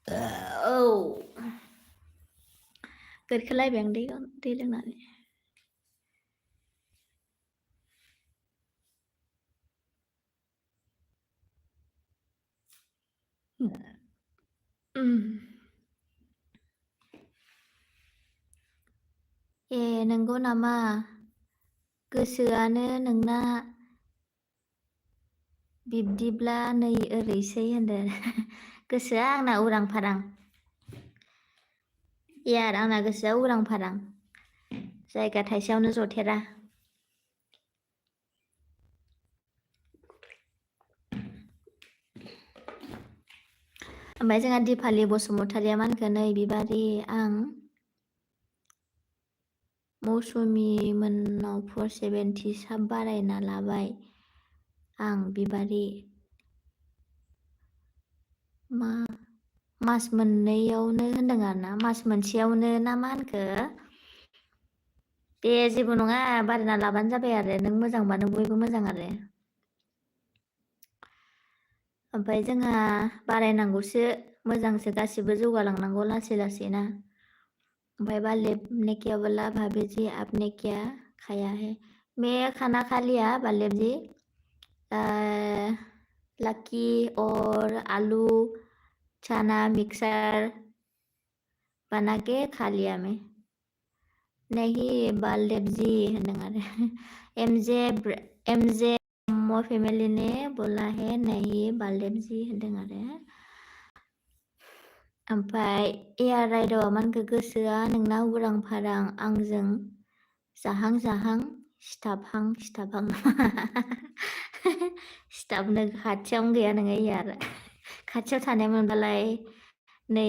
औ गोरखोलायबाय आं दै लोंनानै नंगौ नामा गोसोआनो नोंना बिब्दिब्ला नै ओरैसै होनदों गोसोआ आंना उरां फारां यार आंना गोसोआ उरां फारां जायगा थाइसेयावनो जथेरा ओमफ्राय जोंहा दिपालि बसुमतारिया मा होनखो नै बिबारि आं मौसुमि मोननाव 470 साब बारायना लाबाय आं बिबारि मास मोननैयावनो होनदों आरोना मास मोनसेयावनो ना मा होनखो दे जेबो नङा बारायना लाबानो जाबाय आरो नों मोजांबानो बयबो मोजां आरो ओमफ्राय जोंहा बारायनांगौसो मोजांसो गासिबो जौगालांनांगौ लासै लासैना ओमफ्राय बालेब ने क्या बोला भाभी जी आपने क्या खाया है मैं खाना खा लिया बालेब जी लक्की और आलू चना मिक्सर बना के खा लिया मैं नहीं बालदेव जी होनदों आरो एमजे मो फेमिली ने बोला है नहीं बालदेव जी होनदों आरो ओमफ्राय एयार राइडआव मानखो गोसोआ नोंना उरां फारां आंजों जाहां जाहां सिथाबहां सिथाबनो खाथियावनो गैया नोङो एयार खाथियाव थानाय मोनबालाय नै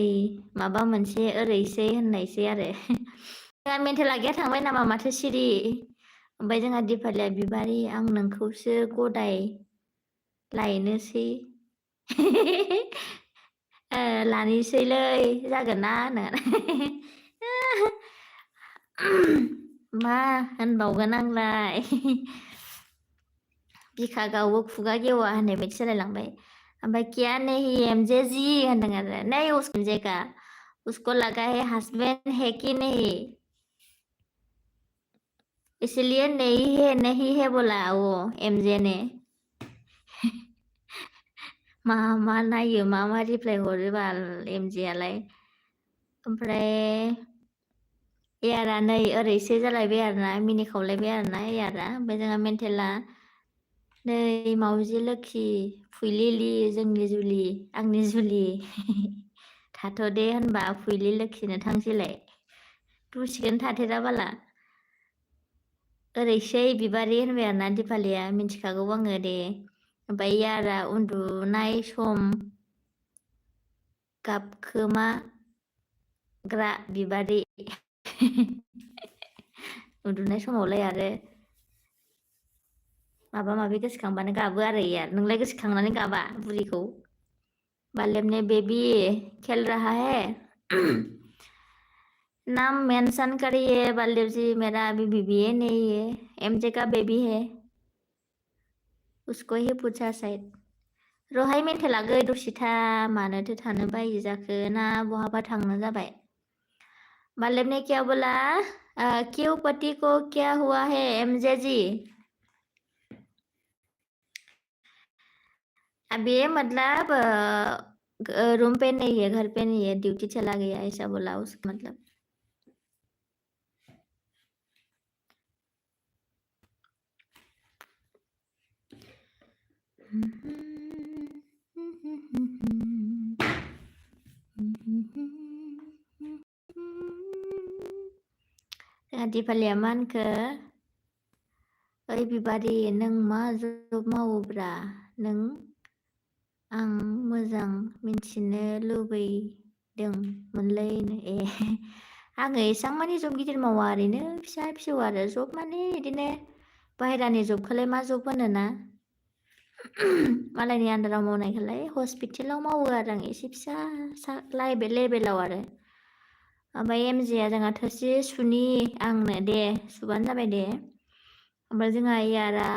माबा मोनसे ओरैसै होननायसै आरो जोंहा मेन्टेला गैया थांबाय नामा माथो सिरि ओमफ्राय जोंहा दिपालिया बिबारि आं नोंखौसो गदाय लायनोसै लानोसैलै जागोन ना होनो मा होनबावगोन आंलाय बिखा गावो खुगा गेवा होननाय बायदि जालायलांबाय ओमफ्राय क्या नहीं एमजे जी होनदों आरो नहीं उसको एमजे का उसको लगा है हस्बैंड है कि नहीं इसलिए नहीं है बोला वो एमजे ने मा नायो मा रिप्लाय हरो बाल एमजे आलाय ओमफ्राय एयारा नै ओरैसो जालायबाय आरोना मिनिखावलायबाय आरोना एयारा ओमफ्राय जोंहा मेन्टेला नै मावजि लोखि फुइलिलि जोंनि जुलि आंनि जुलि थाथ'दे होनबा फुइलि लोखिनो थांसैलाय दसेखौनो थाथेरा बाला ओरैसै बिबारि होनबाय आरोना दिपालिया मिन्थिखागौ आङो दे ओमफ्राय एयारा उन्दुनाय सम गाबखोमाग्रा बिबारि उन्दुनाय समावलाय आरो माबा माबि गोसोखांबानो गाबो आरो यार नोंलाय गोसोखांनानै गाबा बुरिखौ बालेब ने बेबी खेल रहा है नाम मेंशन करिए बालेब जी मेरा अभी बीबी नहीं है एमजे का बेबी है उसको ही पूछा शायद रहाय मेन्टेला गै दसेथा मानोथो थानो बायो जाखो ना बहाबा थांनो जाबाय बालेब ने क्या बोला क्यों पति को क्या हुआ है एमजे जी अभी मतलब रूम पे नहीं है घर पे नहीं है ड्यूटी चला गया ऐसा बोला उसका मतलब दिपालिया मा होनखो ओइ बिबारि नों मा जब मावोब्रा नों आं मोजां मिन्थिनो लुबैदोंमोनलै ए आङो एसां मानि जब गिदिर मावा ओरैनो फिसा फिसौ आरो जब माने बिदिनो बाहेरानि जबखौलाय मा जब होनोना मालायनि आन्दाराव मावनायखौलाय हस्पिटेलाव मावो आरो आं एसे फिसा लेभेलाव आरो ओमफ्राय एमजेआ जोंहा थोरसि सुनि आंनो दे सुबानो जाबाय दे ओमफ्राय जोंहा यारा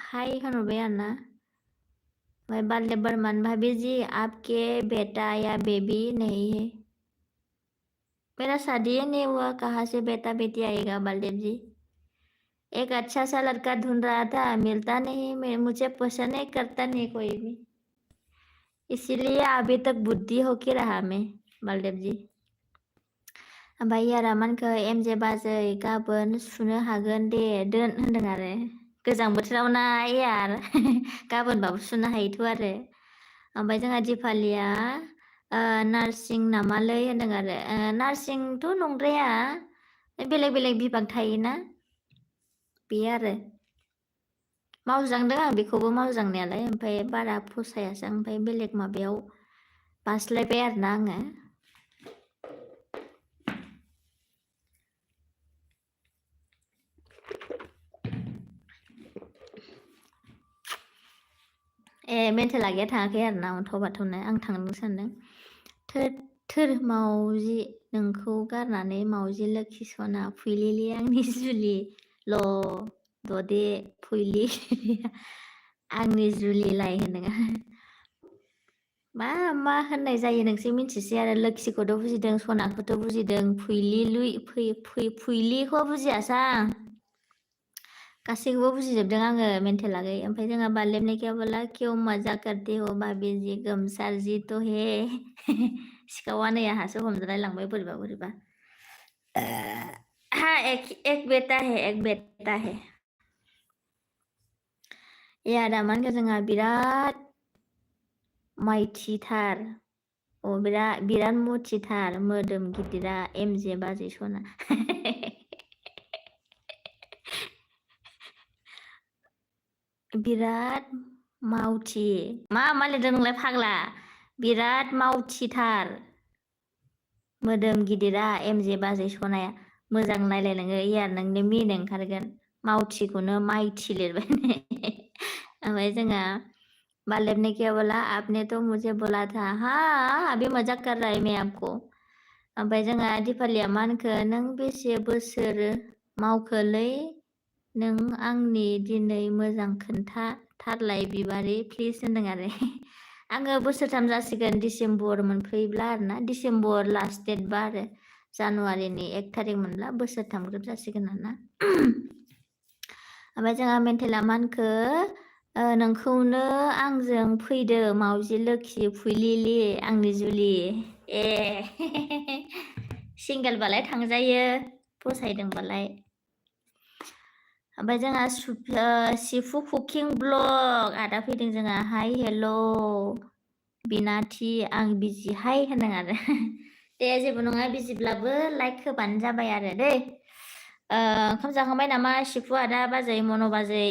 हाय होनहरबाय आरोना ओमफ्राय बाल्य बर्मन भाभी जी आपके बेटा या बेबी नहीं है मेरा शादी नहीं हुआ कहाँ से बेटा बेटी आएगा बालदेव जी एक अच्छा सा लड़का ढूंढ रहा था मिलता नहीं मुझे पसंद नहीं करता नहीं कोई भी इसीलिए अभी तक बुद्धि होके रहा मैं बालदेव जी ओमफ्राय यारा मानखो एमजे बाजै गाबोन सुनो हागोन दे दोन होनदों आरो गोजां बोथोराव ना यार गाबोनबाबो सुनो हायोथ' आरो ओमफ्राय जोंहा दिपालिया नार्सिं नामालै होनदों आरो नार्सिंथ' नंद्राया बेलेग बेलेग बिभाग थायोना बे आरो मावजांदों आं बेखौबो मावजांनायालाय ओमफ्राय बारा फसायासै ओमफ्राय बेलेग माबायाव बास्लायबाय आरोना आङो मेन्टेला गैया थाङाखै आरोना अन्थाव बाथावनो आं थांनो सानदों थोर मावजि नोंखौ गारनानै मावजि लोखि सना फुइलिलि आंनि जुलि ल ददे फुइलि आंनि जुलिलाय होनदों मा होननाय जायो नोंसो मिन्थिसै आरो लोखिखौथ' बुजिदों सनाखौथ' बुजिदों फुइलिखौ बुजियासै आं गासैखौबो बुजिजोबदों आङो मेन्टेला गै ओमफ्राय जोंहा बालेबने क्या बोला क्यों मजा करते हो भाभी जी गोमसार जी तो हे सिखावा नै आहासो हमजालाय लांबाय बोरैबा बोरैबा हाँ एक बेटा है यादा मानखो जोंहा बिराद माइथिथार बिराद मुथिथार मोदोम गिदिरा एमजे बाजै सना बिराद मावथि मा लिरदों नोंलाय फाग्ला बिराद मावथिथार मोदोम गिदिरा एमजे बाजै सनाया मोजां नायलाय नोङो यार नोंनो मिनिनो ओंखारगोन मावथिखौनो माइथि लिरबाय ओमफ्राय जोंहा बालेब ने क्या बोला आपने तो मुझे बोला था हाँ अभी मजाक कर रहा है मैं आपको ओमफ्राय जोंहा दिपालिया मा होनखो नों बेसे बोसोर मावखोलै नों आंनि दिनै मोजां खोन्था थारलाय बिबारि प्लिज होनदों आरो आङो बोसोरथाम जासिगोन डिसेम्बर मोनफैब्ला आरोना डिसेम्बर लास्ट डेटबा आरो जानुवारिनि 1 थारिख मोनब्ला बोसोरथाम ग्रोब जासिगोन आरोना ओमफ्राय जोंहा मेन्टेला मा होनखो नोंखौनो आंजों फैदो मावजि लोखि फुइलिलि आंनि जुलि ए सिंगेलबालाय थांजायो फसायदोंबालाय ओमफ्राय जोंहा सिफु कुकिं ब्लग आदा फैदों जोंहा हाय हेल' बिनाथि आं बिजिहाय होनदों आरो दे जेबो नङा बिजिब्लाबो लाइक होबानो जाबाय आरो दै ओंखाम जाखांबाय नामा सिफु आदा बाजै मन' बाजै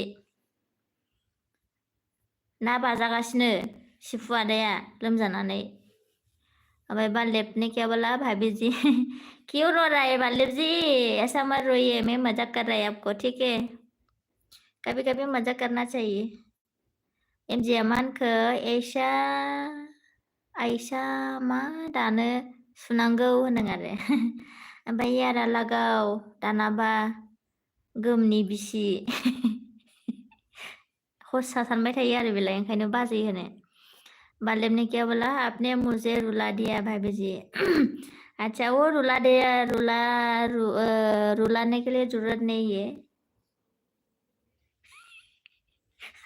ना बाजागासिनो सिफु आदाया लोमजानानै अबे बाल्लेब ने क्या बोला भाभी जी क्यों रो रहा है बाल्लेब जी ऐसा मत रोइए मैं मजाक कर रहा है आपको ठीक है कभी कभी मजाक करना चाहिए एमजी अमानखो ऐसा आइसा मा दानो सुनांगौ होनदों आरो ओमफ्राय यारा लागाव दानाबा गोमनि बिसि हसा सानबाय थायो आरो बेलाय ओंखायनो बाजै होनो बाल्लेब ने क्या बोला आपने मुझे रुला दिया भाभी जी अच्छा वो रुला दिया रुलाने के लिए जरूरत नहीं है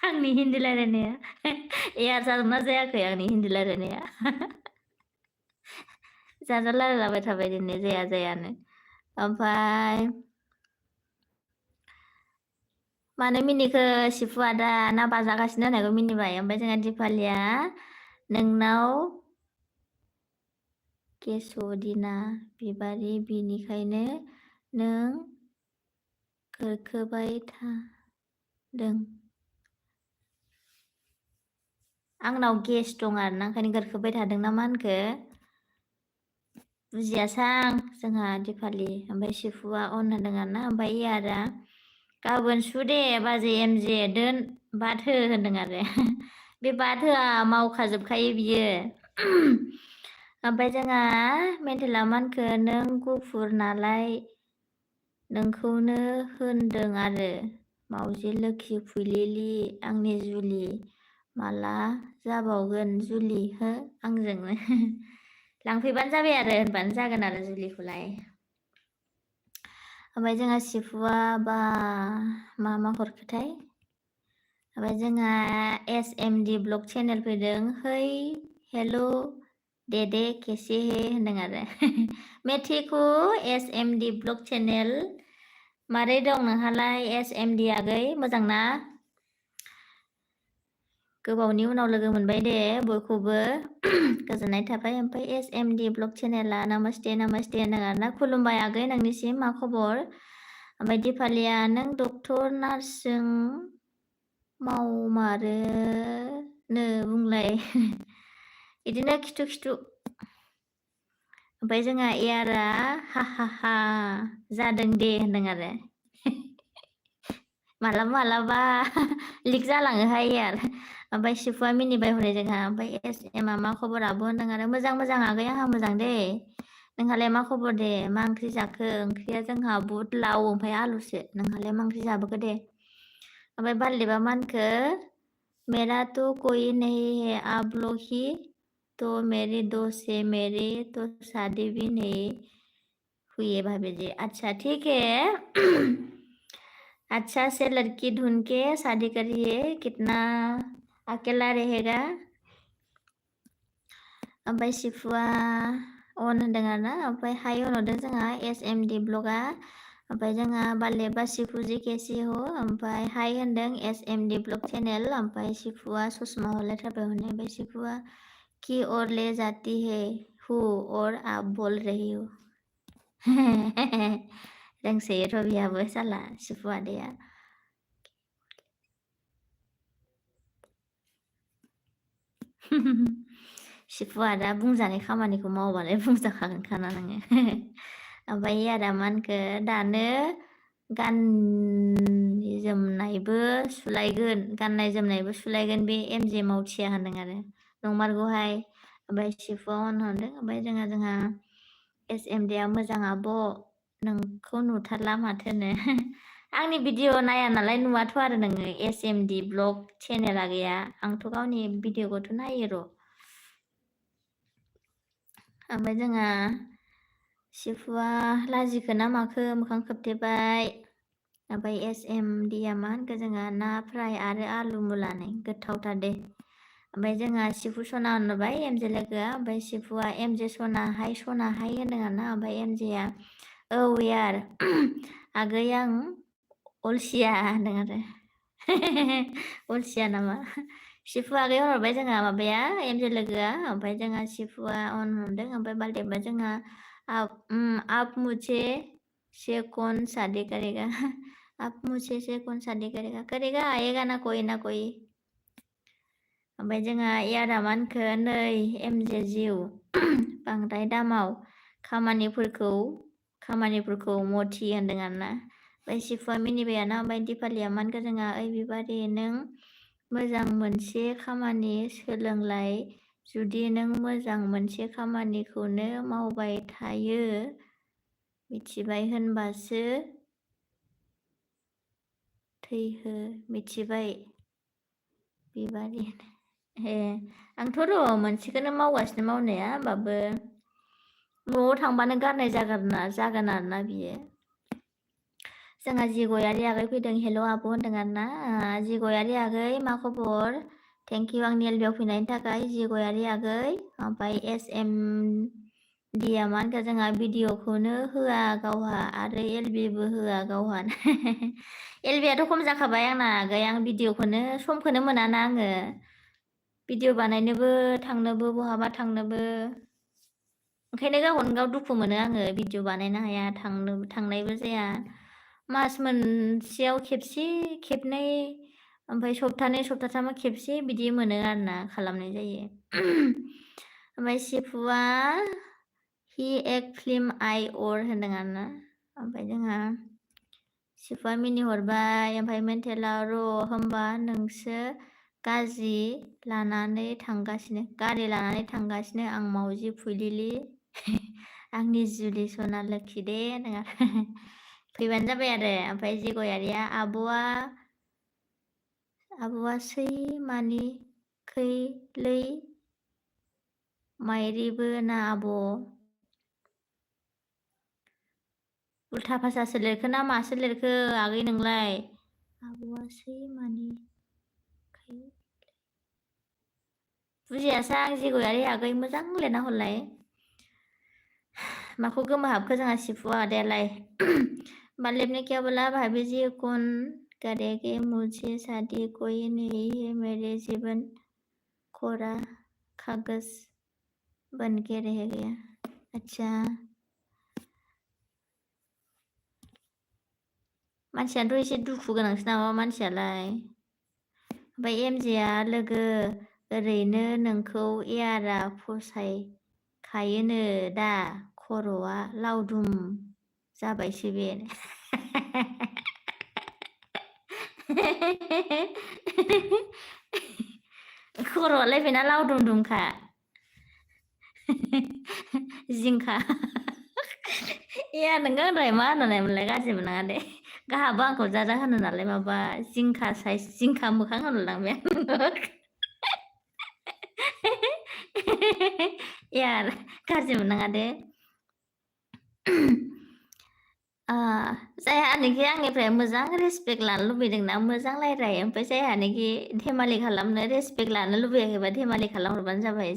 आंनि हिन्दी रायलायनाया एयार जादोंना जायाखै आंनि हिन्दी रायलायनाया जाजा रायलायलाबाय थाबाय दिनै जाया जायानो ओमफ्राय मानो मिनिखो सिफु आदा ना बाजागासिनो होननायखौ मिनिबाय ओमफ्राय जोंहा दिपालिया नोंनाव केस'दिना बिबारि बिनिखायनो नों गोरखोबाय थादों आंनाव गेस दं आरो ना ओंखायनो गोरखोबाय थादों ना मा होनखो बुजियासां जोंहा दिपालि ओमफ्राय सिफुआ अन होनदों आरो ना ओमफ्राय इयारा गाबोन सु दे बाजै एमजे दोन बाद हो होनदों आरो बे बाद होआ मावखाजोबखायो बियो ओमफ्राय जोंहा मेन्टेला मा होनखो नों गुफुर नालाय नोंखौनो होनदों आरो मावजि लोखि फुइलिलि आंनि जुलि माला जाबावगोन जुलि हो आंजोंनो लांफैबानो जाबाय आरो होनबानो जागोन आरो जुलिखौलाय ओमफ्राय जोंहा सिफुआ बा मा हरखोथाय ओमफ्राय जोंहा SMD ब्लग चेनेल फैदों है हेल' देदे केसे हे होनदों आरो मेथिखु SMD ब्लग चेनेल मारै दं नोंहालाय SMD आगै मोजां ना गोबावनि उनाव लोगो मोनबाय दे बयखौबो गोजोननाय थाबाय ओमफ्राय SMD ब्लग चेनेला नामास्ते नामास्ते होनदों आरो ना खुलुमबाय आगै नोंनिसिम मा खबर ओमफ्राय दिपालिया नों डक्टर नार्सजों मावमारोनो बुंलाय बिदिनो खिथु खिथु ओमफ्राय जोंहा एयारा हा जादों दे होनदों आरो मालाबा मालाबा लिक जालाङोहाय एयार ओमफ्राय सिफुआ मिनिबाय हरै जोंहा ओमफ्राय SMआ मा खबर आब' होनदों आरो मोजां आगै आंहा मोजां दे नोंहालाय मा खबर दे मा ओंख्रि जाखो ओंख्रिया जोंहा बुट लाव ओमफ्राय आलुसो नोंहालाय मा ओंख्रि जाबोखो दे ओमफ्राय बाल्लिबा मा होनखो मेरा तो कोई नहीं है आप लोग ही तो मेरी दोस्त से मेरी तो शादी भी नहीं हुई है भाभी जी अच्छा ठीक है अच्छा से लड़की ढूंढ के शादी करिए कितना अकेला रहेगा ओमफ्राय सिफुआ अन होनदों आरो ना ओमफ्राय हाय होनहरदों जोंहा SMD ब्लगा ओमफ्राय जोंहा बाल्लेबा सिफुजी केसि हो ओमफ्राय हाय होनदों SMD ब्लग चेनेल ओमफ्राय सिफुआ ससमा हरलायथारबाय हरनाय ओमफ्राय सिफुआ की ओर ले जाती है हु और आप बोल रही हो रोंसोयोथ' बिहाबो साला सिफु आदैया सिफु आदा बुंजानाय खामानिखौ मावबालाय बुंजाखागोनखाना नोङो ओमफ्राय आदा मा होनखो दानो गाननाय जोमनायबो सुलायगोन बे MJ मावथिया होनदों आरो नंमारगौहाय ओमफ्राय सिफुआ अन होनदों ओमफ्राय जोंहा SMDआ मोजां आब' नोंखौ नुथारला माथोनो आंनि भिडिअ नाया नालाय नुवाथ' आरो नोङो SMD ब्लग चेनेला गैया आंथ' गावनि भिडिअखौथ' नायो र' ओमफ्राय जोंहा सिफुआ लाजिखो ना माखो मोखां खोबथेबाय ओमफ्राय SMDया मा होनखो जोंहा ना फ्राय आरो आलु मुलानै गोथावथार दे ओमफ्राय जोंहा सिफु सना होनबाय एमजे लोगोआ ओमफ्राय सिफुआ एमजे सनाहाय होनदों आरोना ओमफ्राय एमजेआ औ यार आगै आं अलसिया होनदों आरो अलसिया नामा सिफु आगै हरबाय जोंहा माबाया एमजे लोगोआ ओमफ्राय जोंहा सिफुआ अन हरदों ओमफ्राय बालदेबा जोंहा आप मुझे से कौन शादी करेगा आप मुझे से कौन शादी करेगा करेगा आएगा ना कोई ओमफ्राय जोंहा यारा मा होनखो नै एमजे जिउ बांद्राय दामाव खामानिफोरखौ मथि होनदों आरोना ओमफ्राय सिफुआ मिनिबायाना ओमफ्राय दिपालिया मा होनखो जोंहा ओइ बिबारि नों मोजां मोनसे खामानि सोलोंलाय जुदि नों मोजां मोनसे खामानिखौनो मावबाय थायो मिथिबाय होनबासो थैहो मिथिबाय बिबारि आंथ' र' मोनसेखौनो मावगासिनो मावनाया होमबाबो न'आव थांबानो गारनाय जागोन आरोना बियो जोंहा जिगयारि आगै फैदों हेल' आब' होनदों आरोना जिगयारि आगै मा खबर थेंक इउ आंनि एलबियाव फैनायनि थाखाय जिगयारि आगै ओमफ्राय SMDया मा होनखो जोंहा भिडिअखौनो होआ गावहा आरो एलबिबो होआ गावहा एलबियाथ' खम जाखाबाय आंना आगै आं भिडिअखौनो समखौनो मोनाना आङो भिडिअ बानायनोबो थांनोबो बहाबा थांनोबो ओंखायनो गावखौनो गाव दुखु मोनो आङो भिडिअ बानायनो हाया थांनायबो जाया मास मोनसेयाव खेबसे खेबनै ओमफ्राय सप्ताथामाव खेबसे बिदि मोनो आरोना खालामनाय जायो ओमफ्राय सिफुआ हि एक फिल्म आइ अर होनदों आरोना ओमफ्राय जोंहा सिफुआ मिनि हरबाय ओमफ्राय मेन्टेला र' होमबा नोंसो गारि लानानै थांगासिनो आं मावजि फुलिलि आंनि जुलि सना लोखि दे नङा फैबानो जाबाय आरो ओमफ्राय जिगयारिया आब'आ सै मानि खैलै माइरिबो ना आब' उल्था भाषासो लिरखो ना मासो लिरखो आगै नोंलाय आब'आ सै मानि बुजियासै आं जिगयारि आगै मोजां लिरना हरलाय माखौ गोमोहाबखो जोंहा सिफुआ आदायालाय बालेब ने क्या बोला भाभी जी कौन करेगी मुझे शादी कोई नहीं है मेरे जीवन कोरा कागज बन के रह गया अच्छा मानसियानोथ' एसे दुखु गोनांसो नामा मानसियालाय ओमफ्राय एमजेआ लोगो ओरैनो नोंखौ एयारा फसायखायोनो दा खर'आ लावदुम जाबायसो बे खर'आलाय बेना लावदुम दुमखा जिंखा नोङो होनलाय मा होननायमोनलाय गाज्रि मोनाङा दे गाहाबो आंखौ जाजा होनो नालाय माबा जिंखा साइज जिंखा मोखां होनलांबाय यार गाज्रि मोनाङा दे जायहानोखि आंनिफ्राय मोजां रेसपेक्ट लानो लुबैदोंना मोजां रायलाय ओमफ्राय जायहानोखि धेमालि खालामनो रेसपेक्ट लानो लुबैयाखैबा धेमालि खालामहरबानो जाबाय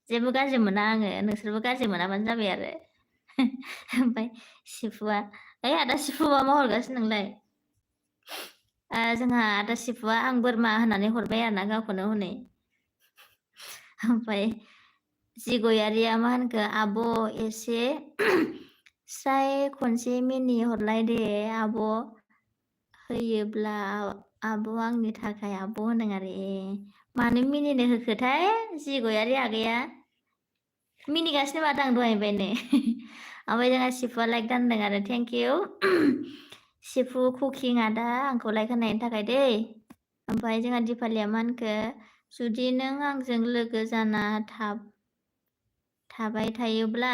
जेबो गाज्रि मोना आङो नोंसोरबो गाज्रि मोनाबानो जाबाय आरो ओमफ्राय सिफुआ आदा सिफुआ मा हरगासिनो नोंलाय जोंहा आदा सिफुआ आं बोरमा होननानै हरबाय आरोना गावखौनो हनै ओमफ्राय जिगयारिया मा होनखो आब' एसे स्राय खनसे मिनि हरलाय दे आब' होयोब्ला आब' आंनि थाखाय आब' होनदों आरो मानो मिनिनो होखोथाय जिगयारि आगैया मिनिगासिनो माथो आं दहायनिफ्रायनो ओमफ्राय जोंहा सिफुआ लाइक दानदों आरो थेंक इउ सिफु कुकिं आदा आंखौ लाइक होनायनि थाखाय दै ओमफ्राय जोंहा दिपालिया मा होनखो जुदि नों आंजों लोगो जाना थाबाय थायोब्ला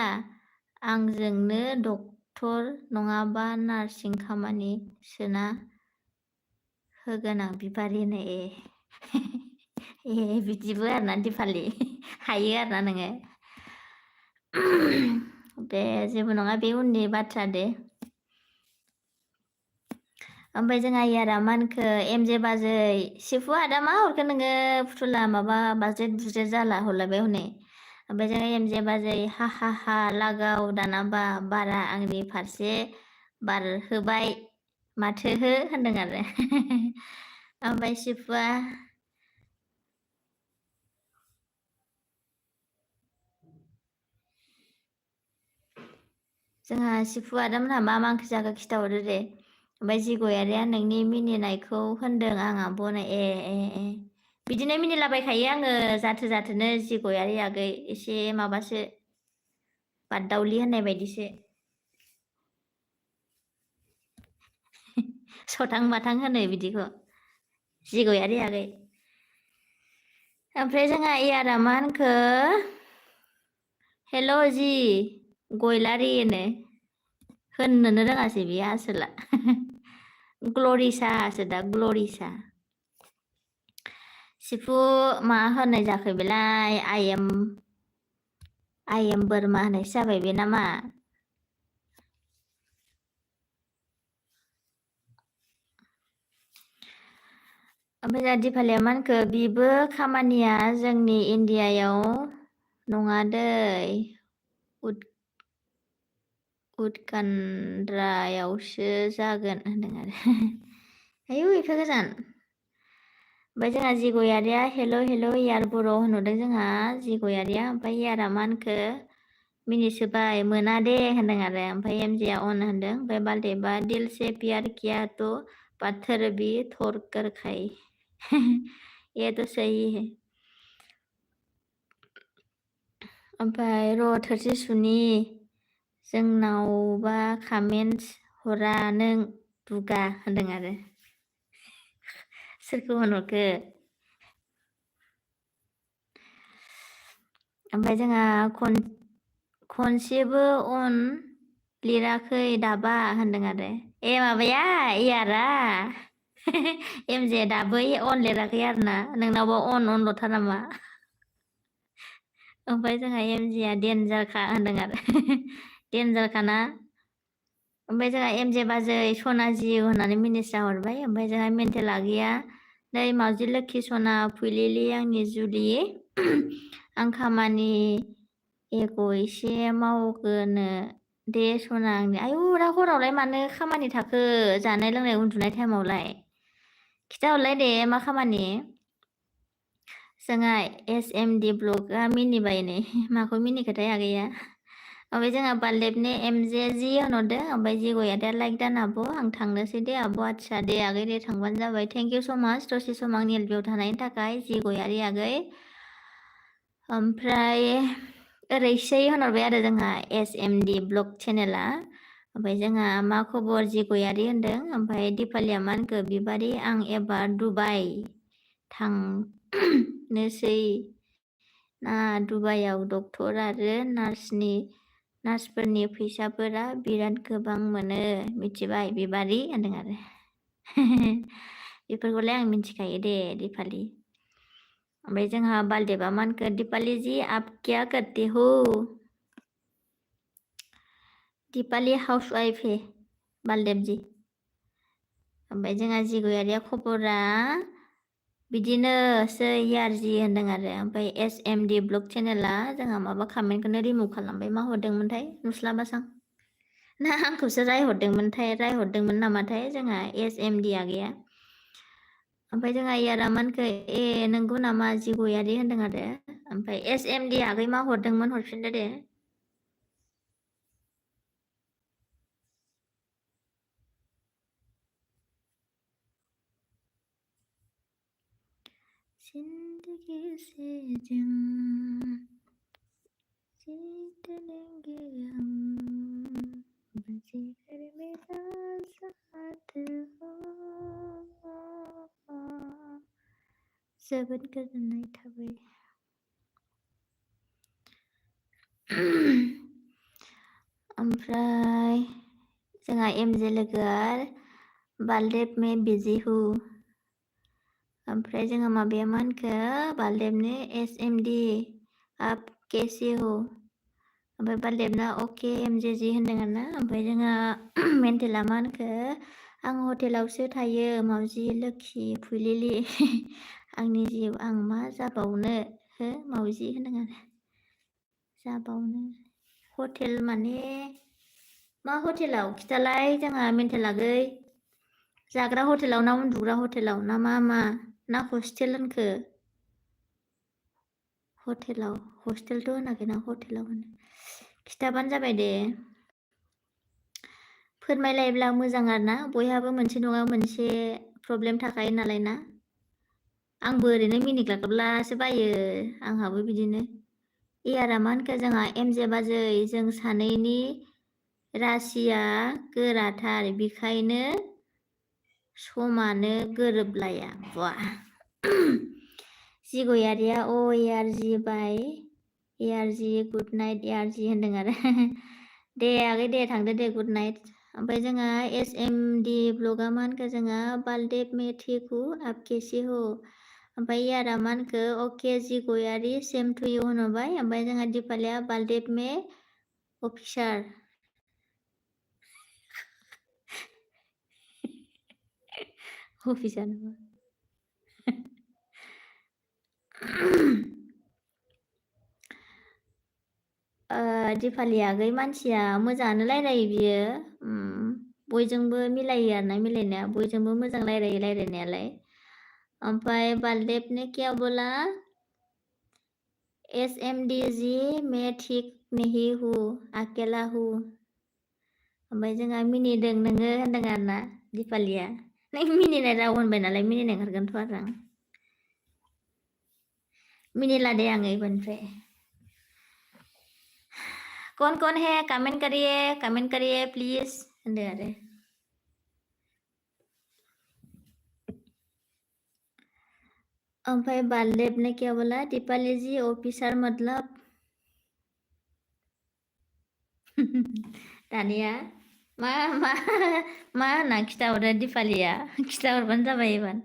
आंजोंनो डक्टर नङाबा नार्सिं खामानि सोना होगोन आं बिबारिनो बिदिबो आरोना दिपालि हायो आरोना नोङो दे जेबो नङा बे उननि बाथ्रा दे ओमफ्राय जोंहा इयारा मा होनखो एमजे बाजै सिफु आदा मा हरखो नोङो फुथुला माबा बाजेट बुजेट जाला हरलायबाय हनै ओमफ्राय जोंहा एमजे बाजै हा हा हा लागाव दानाबा बारा आंनि फारसे बारहोबाय माथो हो होनदों आरो ओमफ्राय सिफुआ जोंहा सिफु आदामोनहा मा ओंख्रि जाखो खिथाहरदो दे ओमफ्राय जिगयारिया नोंनि मिनिनायखौ होनदों आं आब'नो ए बिदिनो मिनिलाबायखायो आङो जाथो जाथोनो जिगयारि आगै एसे माबासो बाददावलि होननाय बायदिसो सथां बाथां होनो बिदिखौ जिगयारि आगै ओमफ्राय जोंहा इयारा मा होनखो हेल' जि गयलारि होननोनो रोङासै बेयो आसोला ग्लरिसासो दा ग्लरिसा सिफु मा होननाय जाखो बेलाय आइ एम बोरमा होननायसो जाबाय बे नामा ओमफ्राय जोंहा दिपालिया मा होनखो बिबो खामानिया जोंनि इण्डियायाव नङा दै उटकान्ड्रायावसो जागोन होनदों आरो आयु एफा गोजान ओमफ्राय जोंहा जिगयारिया हेल' इयार बर' होनहरदों जोंहा जिगयारिया ओमफ्राय इयारा मा होनखो मिनिसोबाय मोना दे होनदों आरो ओमफ्राय एमजेआ अन होनदों ओमफ्राय बालदेबा दिल से प्यार किया तो पत्थर भी तोड़ कर खाए ये तो सही है ओमफ्राय र' थोरसि सुनि जोंनावबा कमेन्टस हरा नों दुगा होनदों आरो सोरखौ होनहरखो ओमफ्राय जोंहा खनसेबो अन लिराखै दाबा होनदों आरो माबाया इयारा एमजे दाबो अन लिराखै आरोना नोंनावबो अनल'थार नामा ओमफ्राय जोंहा एमजेआ देन्जारखा होनदों आरो देन्जारखाना ओमफ्राय जोंहा एमजे बाजै सना जिउ होननानै मिनिस्रा हरबाय ओमफ्राय जोंहा मेन्टेल आगैया नै मावजि लोखि सना फुलिलि आंनि जुलि आं खामानि एसे मावगोनो दे सना आंनि आयु दा हरावलाय मानो खामानि थाखो जानाय लोंनाय उन्दुनाय टाइमावलाय खिथाहरलाय दे मा खामानि जोंहा SMD ब्लगआ मिनिबाय नै माखौ मिनिखोथाय आगैया ओमफ्राय जोंहा बालदेबनि एमजे जि होनहरदों ओमफ्राय जिगयारिया लाइक दान आब' आं थांनोसै दे आब' आदसा दे आगै दे थांबानो जाबाय थेंक इउ स' माच दसे सम आंनि एलबियाव थानायनि थाखाय जिगयारि आगै ओमफ्राय ओरैसै होनहरबाय आरो जोंहा SMD ब्लग चेनेला ओमफ्राय जोंहा मा खबर जिगयारि होनदों ओमफ्राय दिपालिया मा होनखो बिबारि आं एबार दुबाइ थांनोसै ना दुबाइयाव डक्टर आरो नार्सफोरनि फैसाफोरा बिराद गोबां मोनो मिथिबाय बिबारि होनदों आरो बेफोरखौलाय आं मिथिखायो दे दिपालि ओमफ्राय जोंहा बालदेबा मा होनखो दिपाली जी आप क्या करते हो दिपाली हाउस वाइफ है बालदेब जी ओमफ्राय जोंहा जिगयारिया खबरा बिदिनोसै यारजि होनदों आरो ओमफ्राय SMD ब्लग चेनेला जोंहा माबा कमेन्टखौनो रिमुभ खालामबाय मा हरदोंमोनथाय नुस्लाबासां ना आंखौसो रायहरदोंमोन नामाथाय जोंहा SMD आगैया ओमफ्राय जोंहा इयारा मा होनखो नंगौ नामा जिगयारि होनदों आरो ओमफ्राय SMD आगै मा हरदोंमोन हरफिनदो दे जिंदगी से जों जीत लेंगे हम जिगर मेरा साथ हो जोबोद गोजोननाय थाबाय ओमफ्राय जोंहा एमजे लोगोआ बालदेब में बिजि हु ओमफ्राय जोंहा माबाया मा होनखो बालदेबनो एसएमडि आप केसि हो ओमफ्राय बालदेबना अके एमजेजि होनदों आरोना ओमफ्राय जोंहा मेन्टेला मा होनखो आं हटेलावसो थायो मावजि लोखि फुलिलि आंनि जिउ आं मा जाबावनो हो मावजि होनदों आरो जाबावनो हटेल माने मा हटेलाव खिथालाय जोंहा मेन्टेल आगै जाग्रा हटेलाव ना उन्दुग्रा हटेलाव ना मा ना हस्टेल होनखो हटेलाव हस्टेलथ' होनाखै ना हटेलाव होनो खिथाबानो जाबाय दे फोरमायलायब्ला मोजां आरोना बयहाबो मोनसे नङा मोनसे प्रब्लेम थाखायो नालाय ना आंबो ओरैनो मिनिग्लाबलासो बायो आंहाबो बिदिनो इयारा मा होनखो जोंहा एमजे बाजै जों सानैनि रासिया गोराथार बेखायनो समानो गोरोबलाया बा जिगयारिया अ एआरजि बाय एआरजि गुड नाइट एआरजि होनदों आरो दे आगै दे थांदो दे गुड नाइट ओमफ्राय जोंहा एसएमडि ब्लगा मा होनखो जोंहा बालदेब मेथिकु आप केसि हो ओमफ्राय यारा मा होनखो अके जिगयारि सेम टु इउ होनबाय ओमफ्राय जोंहा दिपालिया बालदेब मे अफिसार अफिसार दिपालि आगै मानसिया मोजाङानो रायलायो बियो बयजोंबो मिलायो आरोना मिलायनाया बयजोंबो मोजां रायलायो रायलायनायालाय ओमफ्राय बालदेबनो क्या बोला एसएमडीजी मैं ठीक नहीं हूँ अकेला हूँ ओमफ्राय जोंहा मिनिदों नोङो होनदों आरोना दिपालिया नों मिनिनाय राव होनबाय नालाय मिनिनाय ओंखारगोनथ' आरो आं मिनिला दे आङो एबारनिफ्राय कौन है कमेंट करिए प्लीज होनदों आरो ओमफ्राय बालदेब ने क्या बोला दीपाली जी ऑफिसर मतलब दानिया मा मा मा होनना खिथाहरो दिपालिया खिथाहरबानो जाबाय एबार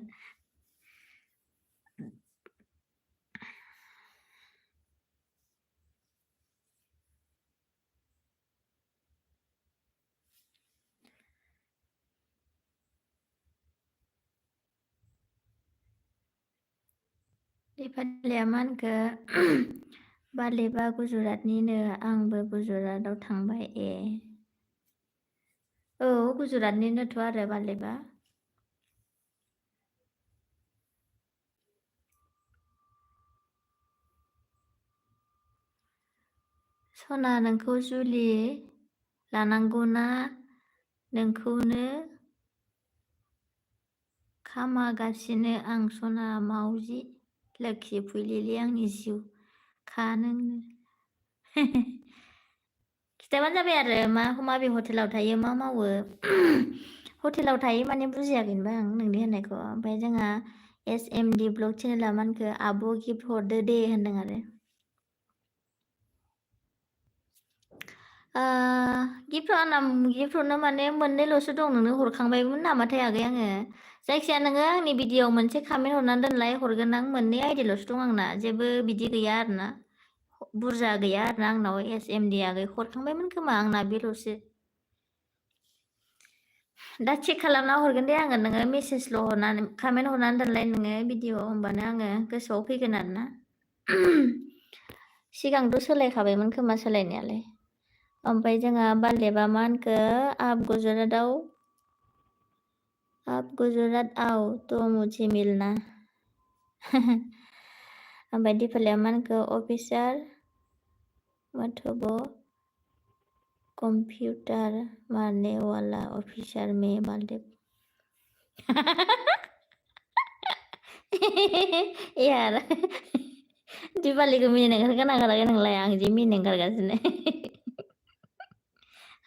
दिपालिया मा होनखो बालेबा गुजरातनिनो आंबो गुजरातआव थांबाय ए औ गुजरातनिनोथ' आरो बालेबा सना नोंखौ जुलि लानांगौना नोंखौनो खामागासिनो आं सना मावजि लोखि फुलिलि आंनि जिउ खानोनो खिथाबानो जाबाय आरो माबे हटेलाव थायो मा मावो हटेलाव थायो माने बुजियाखैनोबा आं नोंनि होननायखौ ओमफ्राय जोंहा एसएमडि ब्लग चेनेला मानखो आब' गिफ्ट हरदो दे होनदों आरो गिफ्ट हरनो माने मोननैल'सो दं नोंनो हरखांबायमोन नामाथाय आगै आङो जायखिजाया नोङो आंनि भिडिअ'आव मोनसे कमेन्ट हरनानै दोनलाय हरगोन आं मोननै आइडिल'सो दं आंना जेबो बिदि गैया आरोना बुरजा गैया आरोना आंनाव एसएमडि आगै हरखांबायमोन खोमा आंना बेल'सो दा चेक खालामना हरगोन दे आङो नोङो मेसेजल' हरनानै कमेन्ट हरनानै दोनलाय नोङो भिडिअ होमबानो आङो गोसोआव फैगोन आरोना सिगांथ' सोलायखाबायमोन खोमा सोलायनायालाय ओमफ्राय जोंहा बालेबा मा होनखो आप गुजरातआव तो मुझे मिलना ओमफ्राय दिपालिया मा होनखो अफिसार मतलब कंप्यूटर मारने वाला ऑफिसर में बालदेब यार दिपालिखौ मिनिनो ओंखारगोन ओंखाराखै नोंलाय आं जि मिनिनो ओंखारगासिनो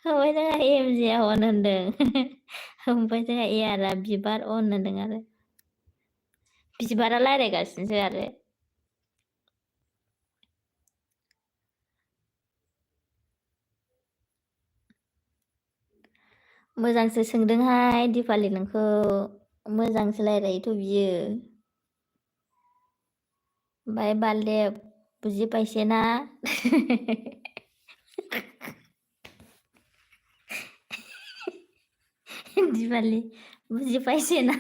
ओमफ्राय जोंहा एमजिया अन होनदों ओमफ्राय जोंहा एयारा बिबार अन होनदों आरो बिबारा रायज्लायगासिनोसो आरो मोजांसो सोंदोंहाय दिपालि नोंखौ मोजांसो रायलायोथ' बियो ओमफ्राय बालदेब बुजि पाइसेना दिपालि बुजि पाइसेना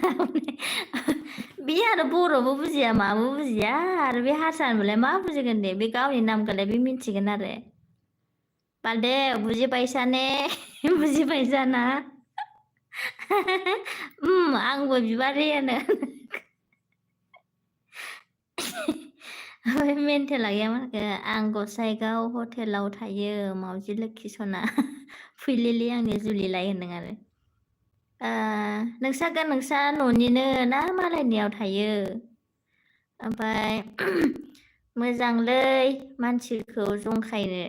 बे आरो बर'बो बुजिया माबो बुजिया आरो बे हारसानोलाय मा बुजिगोन दे बे गावनि नामखौलाय बे मिथिगोन आरो बालदेब बुजि पाइसाने बुजि पाइसाना आंबो बिबारि होनो ओमफ्राय मेन्टेला गैया मानखो आं गसाइगाव हटेलाव थायो मावजि लोखि सना फैलिलि आंनि जुलिलाय होनदों आरो नोंसा न'निनो ना मालायनियाव थायो ओमफ्राय मोजांलै मानसिखौ जंखायनो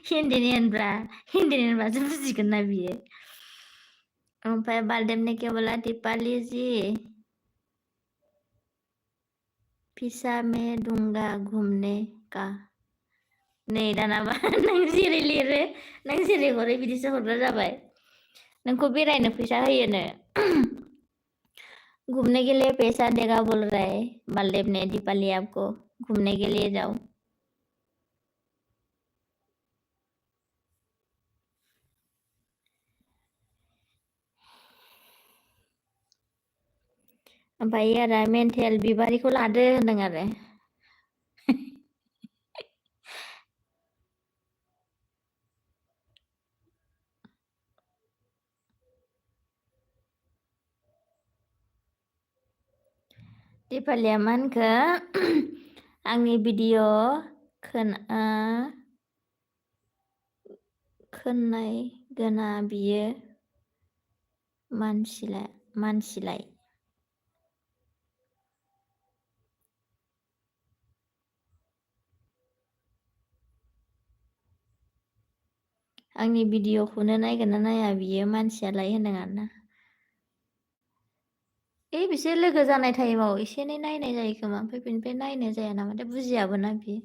हिन्दीनि होनबासो बुजिगोन ना बियो ओमफ्राय बालदेबने क्या बोला दीपाली जी फिसा में दूंगा घूमने का नै दानाबा नों जेरै लिरो नों जेरै हरो बिदिसो हरग्रा जाबाय नोंखौ बेरायनो फैसा होयोनो घूमने के लिए पैसा देगा बोल रहा है बालदेव ने दीपाली आपको घूमने के लिए जाओ ओमफ्राय आरो मेन्टेल बिबारिखौ लादो होनदों आरो दिपालिया मा होनखो आंनि भिडिअ खोनायगोना बियो मानसिलाय आंनि भिडिअखौनो नायगोन ना नाया बियो मानसियालाय होनदों आरोना बिसोर लोगो जानाय टाइमाव एसे एनै नायनाय जायो खोमा ओमफ्राय बेनिफ्राय नायनाय जाया नामाथाय बुजियाबो ना बियो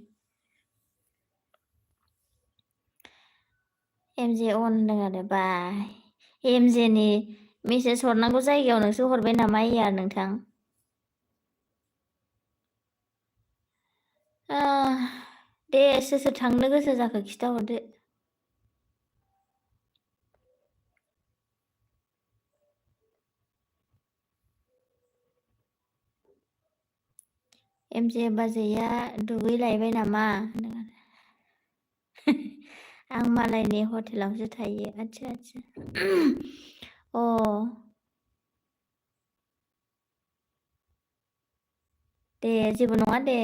एमजे अन होनदों आरो बाय एमजेनि मेसेज हरनांगौ जायगायाव नोंसो हरबाय नामा यार नोंथां दे सोर सोर थांनो गोसो जाखो खिथाहरदो एमजे बाजैया दुगैलायबाय नामा आं मालायनि हटेलावसो थायो आच्छा अ दे जेबो नङा दे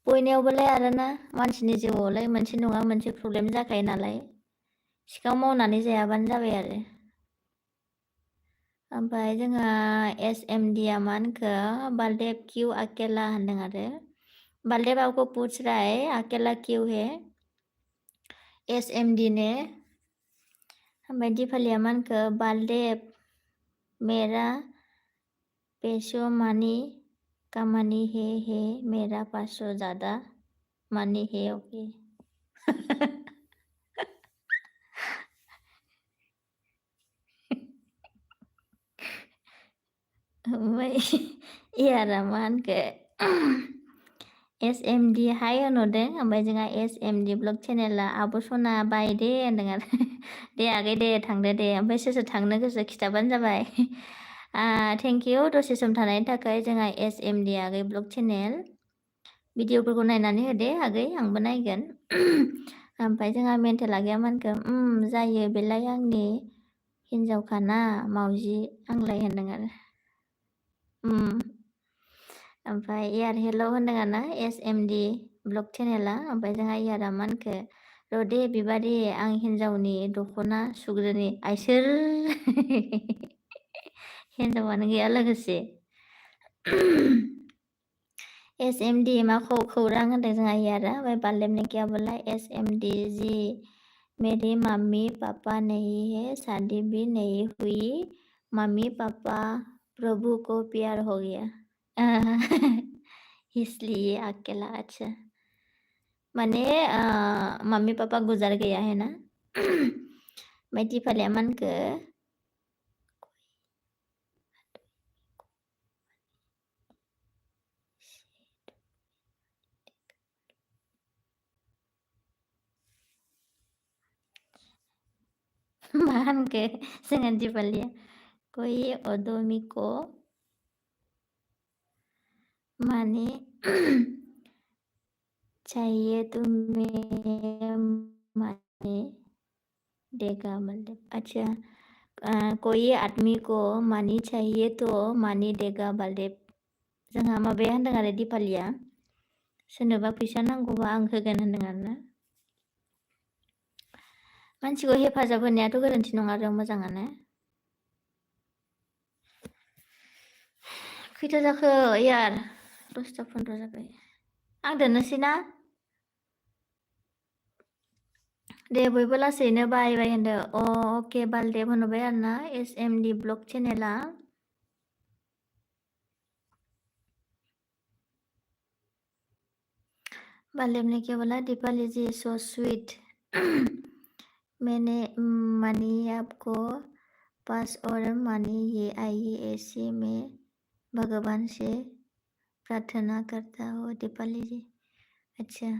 बयनियावबोलाय आरोना मानसिनि जिउआवलाय मोनसे नङा मोनसे प्रब्लेम जाखायो नालाय सिखाव मावनानै जायाबानो जाबाय आरो ओमफ्राय जोंहा SMD आ मा होनखो बालदेब क्यों अकेला होनदों आरो बालदेब आपको पूछ रहा है अकेला क्यों है SMD ने ओमफ्राय दिपालिया मा होनखो बालदेब मेरा पैसों मानी का मनी है मेरा 500 ज़्यादा मनी है ओके ओमफ्राय यारा मा होनखो SMD हाय होनहरदों ओमफ्राय जोंहा SMD ब्लग चेनेला आब' सना बाय दे होनदों आरो दे आगै दे थांदो दे ओमफ्राय सोर सोर थांनो गोसो खिथाबानो जाबाय थेंक इउ दसे सम थानायनि थाखाय जोंहा SMD आगै ब्लग चेनेल भिडिअफोरखौ नायनानै होदे आगै आंबो नायगोन ओमफ्राय जोंहा मेन्टेला गैया मा होनखो जायो बेलाय आंनि हिन्जावखाना मावजि आंलाय होनदों आरो ओमफ्राय यार हेल' होनदों आरोना SMD ब्लग चेनेला ओमफ्राय जोंहा यारा मा होनखो र' दे बिबारि आं हिन्जावनि दख'ना सुग्रोनि आइसोर हिन्जावानो गैया लोगोसे SMD मा खौरां होनदों जोंहा यारा ओमफ्राय बालदेबने क्या बोला SMD जी मेरी मम्मी पापा नहीं है शादी भी नहीं हुई मम्मी पापा प्रभु को प्यार हो गया इसलिए अकेला अच्छा माने मम्मी पापा गुजर गया है ना ओमफ्राय दिपालिया मा होनखो मा होनखो जोंहा दिपालिया कोई आदमी को माने चाहिए तुम्हें माने देगा मतलब अच्छा कोई आदमी को मानी चाहिए तो मानी देगा बलदेब जोंहा माबाया होनदों आरो दिपालिया सोरनोबा फैसा नांगौबा आं होगोन होनदों आरोना मानसिखौ हेफाजाब होनायाथ' गोरोन्थि नङा आरो मोजाङानो खैथा जाखो यार 10:15 जाबाय आं दोननोसै ना दे बयबो लासैनो बाय बाय होनदो अके बालदेब होनबाय आरोना SMD ब्लग चेनेला बालदेब ने क्या बोला दीपाली जी सो स्वीट मैंने मनी आपको पास और मनी ये आई ऐसे में भगवान से प्रार्थना करता हो दीपाली जी अच्छा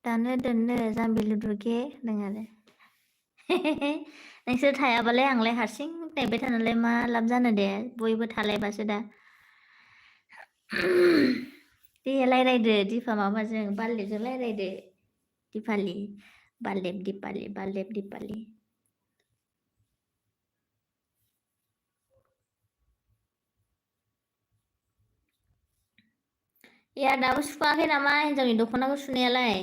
दानो दोननो जाम्बि लुदुरगे नों आरो नोंसोर थायाबालाय आंलाय हारसिं नायबाय थानालाय मा लाब जानो दे बयबो थालायबासो दा दे रायलायदो दिपा माबाजों बालदेबजों रायलायदो दिपालि बालदेब दिपालि या दाबो सुखाङाखै नामा हिन्जावनि दख'नाखौ सुनायालाय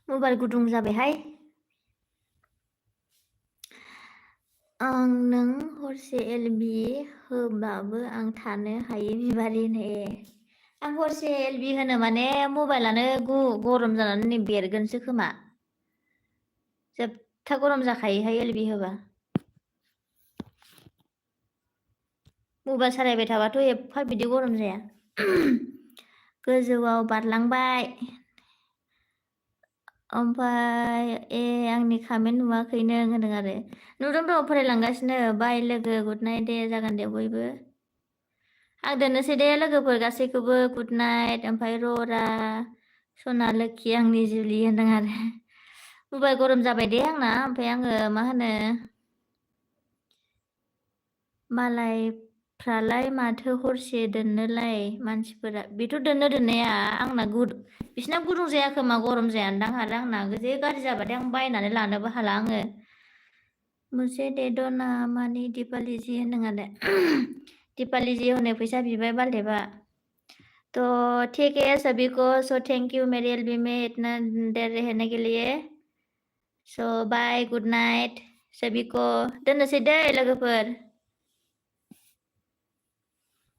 मबाइल गुदुं जाबायहाय आं नों हरसे एलबि होबाबो आं थानो हायो बिबारिनो आं हरसे एलबि होनो माने मबाइलानो गरम जानानै बेरगोनसो खोमा जोबथा गरम जाखायोहाय एलबि होबा मबाइल सालायबाय थाबाथ' एफा बिदि गरम जाया गोजौआव बारलांबाय ओमफ्राय आंनि कमेन्ट नुवाखैनो होनदों आरो नुदों र' फरायलांगासिनो बाय लोगो गुड नाइट दे जागोन दे बयबो आं दोननोसै दे लोगोफोर गासैखौबो गुड नाइट ओमफ्राय ररा सना लोखि आंनि जुलि होनदों आरो मबाइल गरम जाबाय दे आंना ओमफ्राय आङो मा होनो मालायफ्रालाय माथो हरसे दोननोलाय मानसिफोरा बेथ' दोननाया आंना बिसिना गुदुं जाया खोमा गरम जायानदां आरो आंना जे गाज्रि जाबाथाय आं बायनानै लानोबो हाला आङो मुझे दे दो ना मानि दीपाली जी होनदों आरो दीपाली जी हनै फैसा बिबाय बालदेबा तो ठीक है सभी को सो थैंक यू मेरी एलबी में इतना देर रहने के लिए सो बाय गुड नाइट सभी को दोननोसै दे लोगोफोर